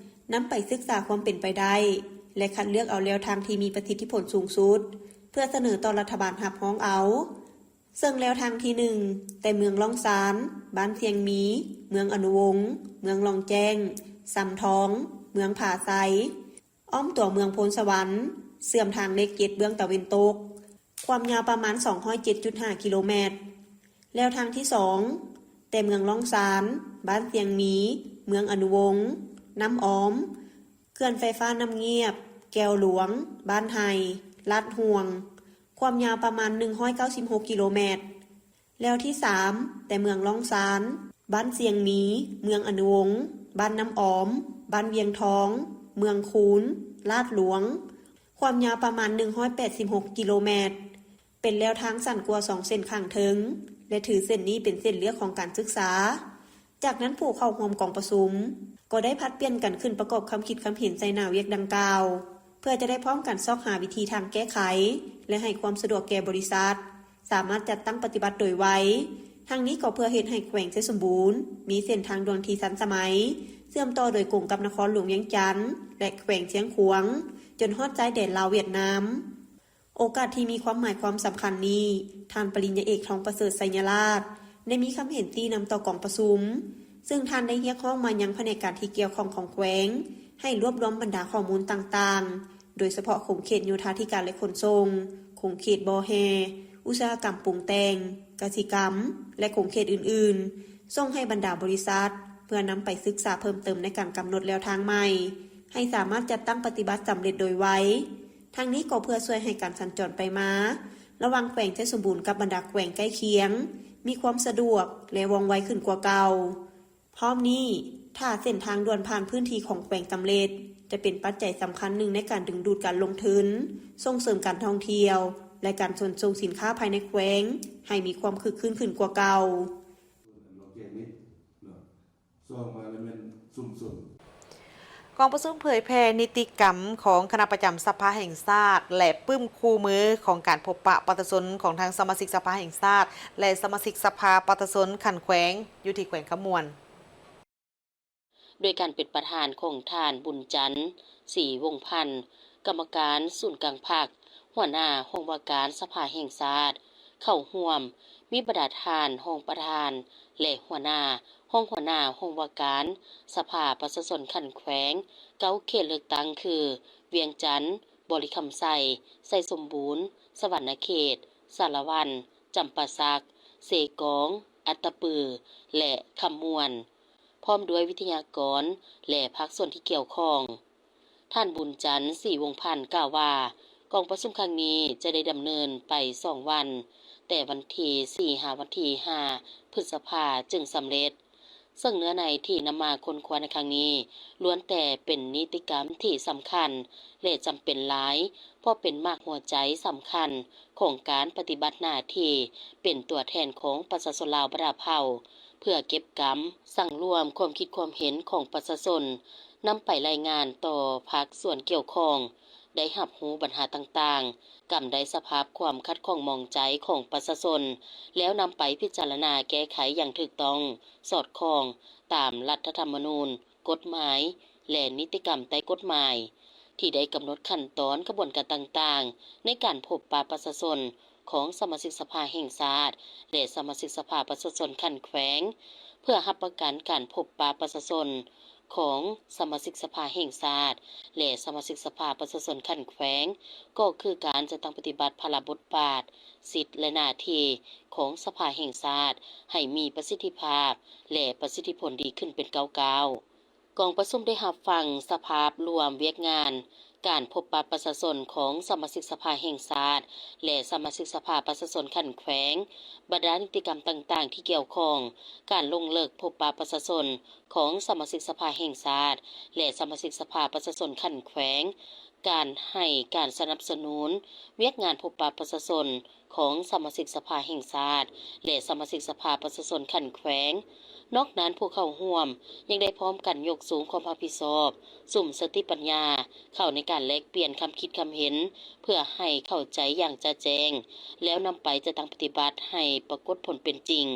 ນຳໄປສຶກສາຄວາມເປັນໄປໄດ້ ແລະ ຄັດເລືອກເອົາແລວທາງທີ່ມີປະສິດທິຜົນສູງສຸດ ເພື່ອສະເໜີຕໍ່ລັດຖະບານຮັບຮອງເອົາ. ເຊິ່ງແລວທາງທີໜຶ່ງ ແຕ່ເມືອງລ້ອງຊານ, ບ້ານຊຽງມີ, ເມືອງອະນຸວົງ, ເມືອງລ້ອງແຈ້ງ, ຊຳທອງ, ເມືອງຜາໄຊ, ອ້ອມຕົວເມືອງໂພນສະຫວັນ, ເຊື່ອມທາງເລກເຈັດເບື້ອງຕາເວັນຕົກ, ຄວາມຍາວປະມານສອງຮ້ອຍເຈັດຈຸດຫ້າກິໂລແມັດ. ແລວທາງທີສອງ ແຕ່ເມືອງລ້ອງຊານ, ບ້ານຊຽງມີ, ເມືອງອະນຸວົງ, ນ້ຳອອມ, ເຂື່ອນໄຟຟ້ານ້ຳງຽບ, ແກ້ວຫຼວງ, ບ້ານໄຮ່, ລາດຫ່ວງ, ຄວາມຍາວປະມານໜຶ່ງຮ້ອຍເກົ້າສິບຫົກກິໂລແມັດ. ແລວທີສາມ ແຕ່ເມືອງລ້ອງຊານ, ບ້ານຊຽງມີ, ເມືອງອະນຸວົງ, ບ້ານນ້ຳອອມ, ບ້ານວຽງທອງ, ເມືອງຄູນ, ລາດຫຼວງ, ຄວາມຍາວປະມານໜຶ່ງຮ້ອຍແປດສິບຫົກກິໂລແມັດ, ເປັນແລວທາງສັ້ນກວ່າສອງເສັ້ນຂ້າງເທິງ ແລະ ຖືເສັ້ນນີ້ເປັນເສັ້ນເລືອກຂອງການສຶກສາ. ຈາກນັ້ນຜູ້ເຂົ້າຮ່ວມກອງປະຊຸມກໍໄດ້ຜັດປ່ຽນກັນຂຶ້ນປະກອບຄຳຄິດຄຳເຫັນໃສ່ໜ້າວຽກດັ່ງກ່າວ ເພື່ອຈະໄດ້ພ້ອມກັນຊອກຫາວິທີທາງແກ້ໄຂ ແລະ ໃຫ້ຄວາມສະດວກແກ່ບໍລິສັດ ສາມາດຈັດຕັ້ງປະຕິບັດໂດຍໄວ. ທັງນີ້ກໍເພື່ອເຮັດໃຫ້ແຂວງໄຊສົມບູນມີເສັ້ນທາງດ່ວນທີ່ທັນສະໄໝ ເຊື່ອມຕໍ່ໂດຍກົງກັບນະຄອນຫຼວງວຽງຈັນ ແລະ ແຂວງຊຽງຂວາງ ຈົນຮອດຊາຍແດນລາວຫວຽດນາມ. ໂອກາດທີ່ມີຄວາມໝາຍຄວາມສຳຄັນນີ້, ທ່ານປະລິນຍາເອກ ທອງປະເສີດ ໄຊຍະລາດ ໄດ້ມີຄຳເຫັນຊີ້ນຳຕໍ່ກອງປະຊຸມ, ເຊິ່ງທ່ານໄດ້ຮຽກຮ້ອງມາຍັງພະແນກການທີ່ກ່ຽວຂ້ອງຂອງແຂວງ ໃຫ້ລວບລວມບັນດາຂໍ້ມູນຕ່າງໆ ໂດຍສະເພາະຂົງເຂດໂຍທາທິການ ແລະ ຂົນສົ່ງ, ຂົງເຂດບໍ່ແຮ່, ອຸດສາຫະກຳປຸງແຕ່ງ, ກະສິກຳ ແລະ ຂົງເຂດອື່ນໆ ສົ່ງໃຫ້ບັນດາບໍລິສັດ ເພື່ອນຳໄປສຶກສາເພີ່ມເຕີມໃນການກຳນົດແລວທາງໃໝ່ ໃຫ້ສາມາດຈັດຕັ້ງປະຕິບັດສຳເລັດໂດຍໄວ. ທັງນີ້ກໍເພື່ອຊ່ວຍໃຫ້ການສັນຈອນໄປມາລະຫວ່າງແຂວງໄຊສົມບູນກັບບັນດາແຂວງໃກ້ຄຽງ ມີຄວາມສະດວກ ແລະ ວ່ອງໄວຂຶ້ນກວ່າເກົ່າ. ພ້ອມນີ້, ຖ້າເສັ້ນທາງດ່ວນຜ່ານພື້ນທີ່ຂອງແຂວງສຳເລັດ, ຈະເປັນປັດໄຈສຳຄັນໜຶ່ງໃນການດຶງດູດການລົງທຶນ, ສົ່ງເສີມການທ່ອງທ່ຽວ ແລະ ການຂົນສົ່ງສິນຄ້າພາຍໃນແຂວງໃຫ້ມີຄວາມຄຶກຄື້ນຂຶ້ນກວ່າເກົ່າ. ສອງມາແລ້ວແມ່ນຊຸມຊົນ. ກອງປະຊຸມເຜີຍແຜ່ນິຕິກຳຂອງຄະນະປະຈຳສະພາແຫ່ງຊາດ ແລະ ປຶ້ມຄູ່ມືຂອງການພົບປະປະຊາຊົນຂອງທັງສະມາຊິກສະພາແຫ່ງຊາດ ແລະ ສະມາຊິກສະພາປະຊາຊົນຂັ້ນແຂວງ ຢູ່ທີ່ແຂວງຄຳມ່ວນ. ໂດຍການເປັນປະທານຂອງທ່ານ ບຸນຈັນ ສີວົງພັນ ກຳມະການສູນກາງພັກ, ຫົວໜ້າຫ້ອງວ່າການສະພາແຫ່ງຊາດ ເຂົ້າຮ່ວມ, ມີບັນດາທ່ານຮອງປະທານ ແລະ ຫົວໜ້າ, ຮອງຫົວໜ້າຫ້ອງວ່າການສະພາປະຊາຊົນຂັ້ນແຂວງ ເກົ້າເຂດເລືອກຕັ້ງຄື ວຽງຈັນ, ບໍລິຄຳໄຊ, ໄຊສົມບູນ, ສະຫວັນນະເຂດ, ສາລະວັນ, ຈຳປາສັກ, ເຊກອງ, ອັດຕະປື ແລະ ຄຳມ່ວນ ພ້ອມດ້ວຍວິທະຍາກອນ ແລະ ພາກສ່ວນທີ່ກ່ຽວຂ້ອງ. ທ່ານ ບຸນຈັນ ສີວົງພັນ ກ່າວວ່າ ກອງປະຊຸມຄັ້ງນີ້ຈະໄດ້ດຳເນີນໄປສອງວັນ, ແຕ່ວັນທີສີ່ຫາວັນທີຫ້າ ພຶດສະພາ ຈຶ່ງສຳເລັດ. ເຊິ່ງເນື້ອໃນທີ່ນຳມາຄົ້ນຄວ້າໃນຄັ້ງນີ້ ລ້ວນແຕ່ເປັນນິຕິກຳທີ່ສຳຄັນ ແລະ ຈຳເປັນຫຼາຍ, ເພາະເປັນໝາກຫົວໃຈສຳຄັນຂອງການປະຕິບັດໜ້າທີ່ເປັນຕົວແທນຂອງປະຊາຊົນລາວບັນດາເຜົ່າ ເພື່ອເກັບກຳ, ສັງລວມຄວາມຄິດຄວາມເຫັນຂອງປະຊາຊົນ, ນຳໄປລາຍງານຕໍ່ພາກສ່ວນກ່ຽວຂ້ອງ, ໄດ້ຮັບຮູ້ບັນຫາຕ່າງໆ, ກຳໄດ້ສະພາບຄວາມຂັດຂ້ອງໝອງໃຈຂອງປະຊາຊົນ, ແລ້ວນຳໄປພິຈາລະນາແກ້ໄຂຢ່າງຖືກຕ້ອງ, ສອດຄ່ອງຕາມລັດຖະທຳມະນູນ, ກົດໝາຍ ແລະ ນິຕິກຳໃຕ້ກົດໝາຍ ທີ່ໄດ້ກຳນົດຂັ້ນຕອນຂະບວນການຕ່າງໆ ໃນການພົບປະປະຊາຊົນຂອງສະມາຊິກສະພາແຫ່ງຊາດ ແລະ ສະມາຊິກສະພາປະຊາຊົນຂັ້ນແຂວງ ເພື່ອຮັບປະກັນການພົບປະປະຊາຊົນຂອງສະມາຊິກສະພາແຫ່ງຊາດ ແລະ ສະມາຊິກສະພາປະຊາຊົນຂັ້ນແຂວງ ກໍຄືການຈັດຕັ້ງປະຕິບັດພາລະບົດບາດ, ສິດ ແລະ ໜ້າທີ່ຂອງສະພາແຫ່ງຊາດ ໃຫ້ມີປະສິດທິພາບ ແລະ ປະສິດທິຜົນດີຂຶ້ນເປັນກ້າວໆ. ກອງປະຊຸມໄດ້ຮັບຟັງສະພາບລວມວຽກງານການພົບປະປະຊາຊົນຂອງສະມາຊິກສະພາແຫ່ງຊາດ ແລະ ສະມາຊິກສະພາປະຊາຊົນຂັ້ນແຂວງ, ບັນດານິຕິກຳຕ່າງໆທີ່ກ່ຽວຂ້ອງ, ການລົງເລິກພົບປະປະຊາຊົນຂອງສະມາຊິກສະພາແຫ່ງຊາດ ແລະ ສະມາຊິກສະພາປະຊາຊົນຂັ້ນແຂວງ, ການໃຫ້ການສະໜັບສະໜູນວຽກງານພົບປະປະຊາຊົນ ຂອງສະມາຊິກສະພາແຫ່ງຊາດ ແລະ ສະມາຊິກສະພາປະຊາຊົນຂັ້ນແຂວງ. ນອກນັ້ນ, ຜູ້ເຂົ້າຮ່ວມຍັງໄດ້ພ້ອມກັນຍົກສູງຄວາມຮັບຜິດຊອບ, ສຸມສະຕິປັນຍາເຂົ້າໃນການແລກປ່ຽນຄຳຄິດຄຳເຫັນ ເພື່ອໃຫ້ເຂົ້າໃຈຢ່າງຈະແຈ້ງ, ແລ້ວນຳໄປຈັດຕັ້ງປະຕິບັດໃຫ້ປາກົດຜົນເປັນຈິງ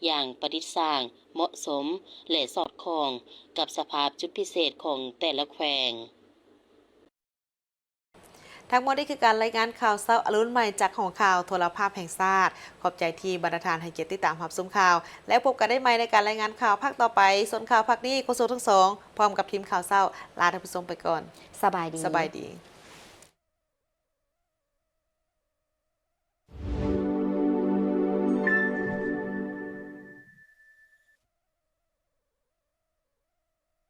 ຢ່າງປະດິດສ້າງ, ເໝາະສົມ ແລະ ສອດຄ່ອງກັບສະພາບຈຸດພິເສດຂອງແຕ່ລະແຂວງ. ທັງໝົດນີ້ຄືການລາຍງານຂ່າວເຊົ້າອະລຸນໃໝ່ຈາກຫ້ອງຂ່າວໂທລະພາບແຫ່ງຊາດ. ຂອບໃຈທີ່ບັນດາທ່ານໃຫ້ກຽດຕິດຕາມຮັບຊົມຂ່າວ ແລ້ວພົບກັນໄດ້ໃໝ່ໃນການລາຍງານຂ່າວພາກຕໍ່ໄປ. ສ່ວນຂ່າວພາກນີ້ ໂຄສົກທັງສອງ ພ້ອມກັບທີມຂ່າວເຊົ້າ ລາທ່ານຜູ້ຊົມໄປກ່ອນ. ສະບາຍດີ. ສະບາຍດີ.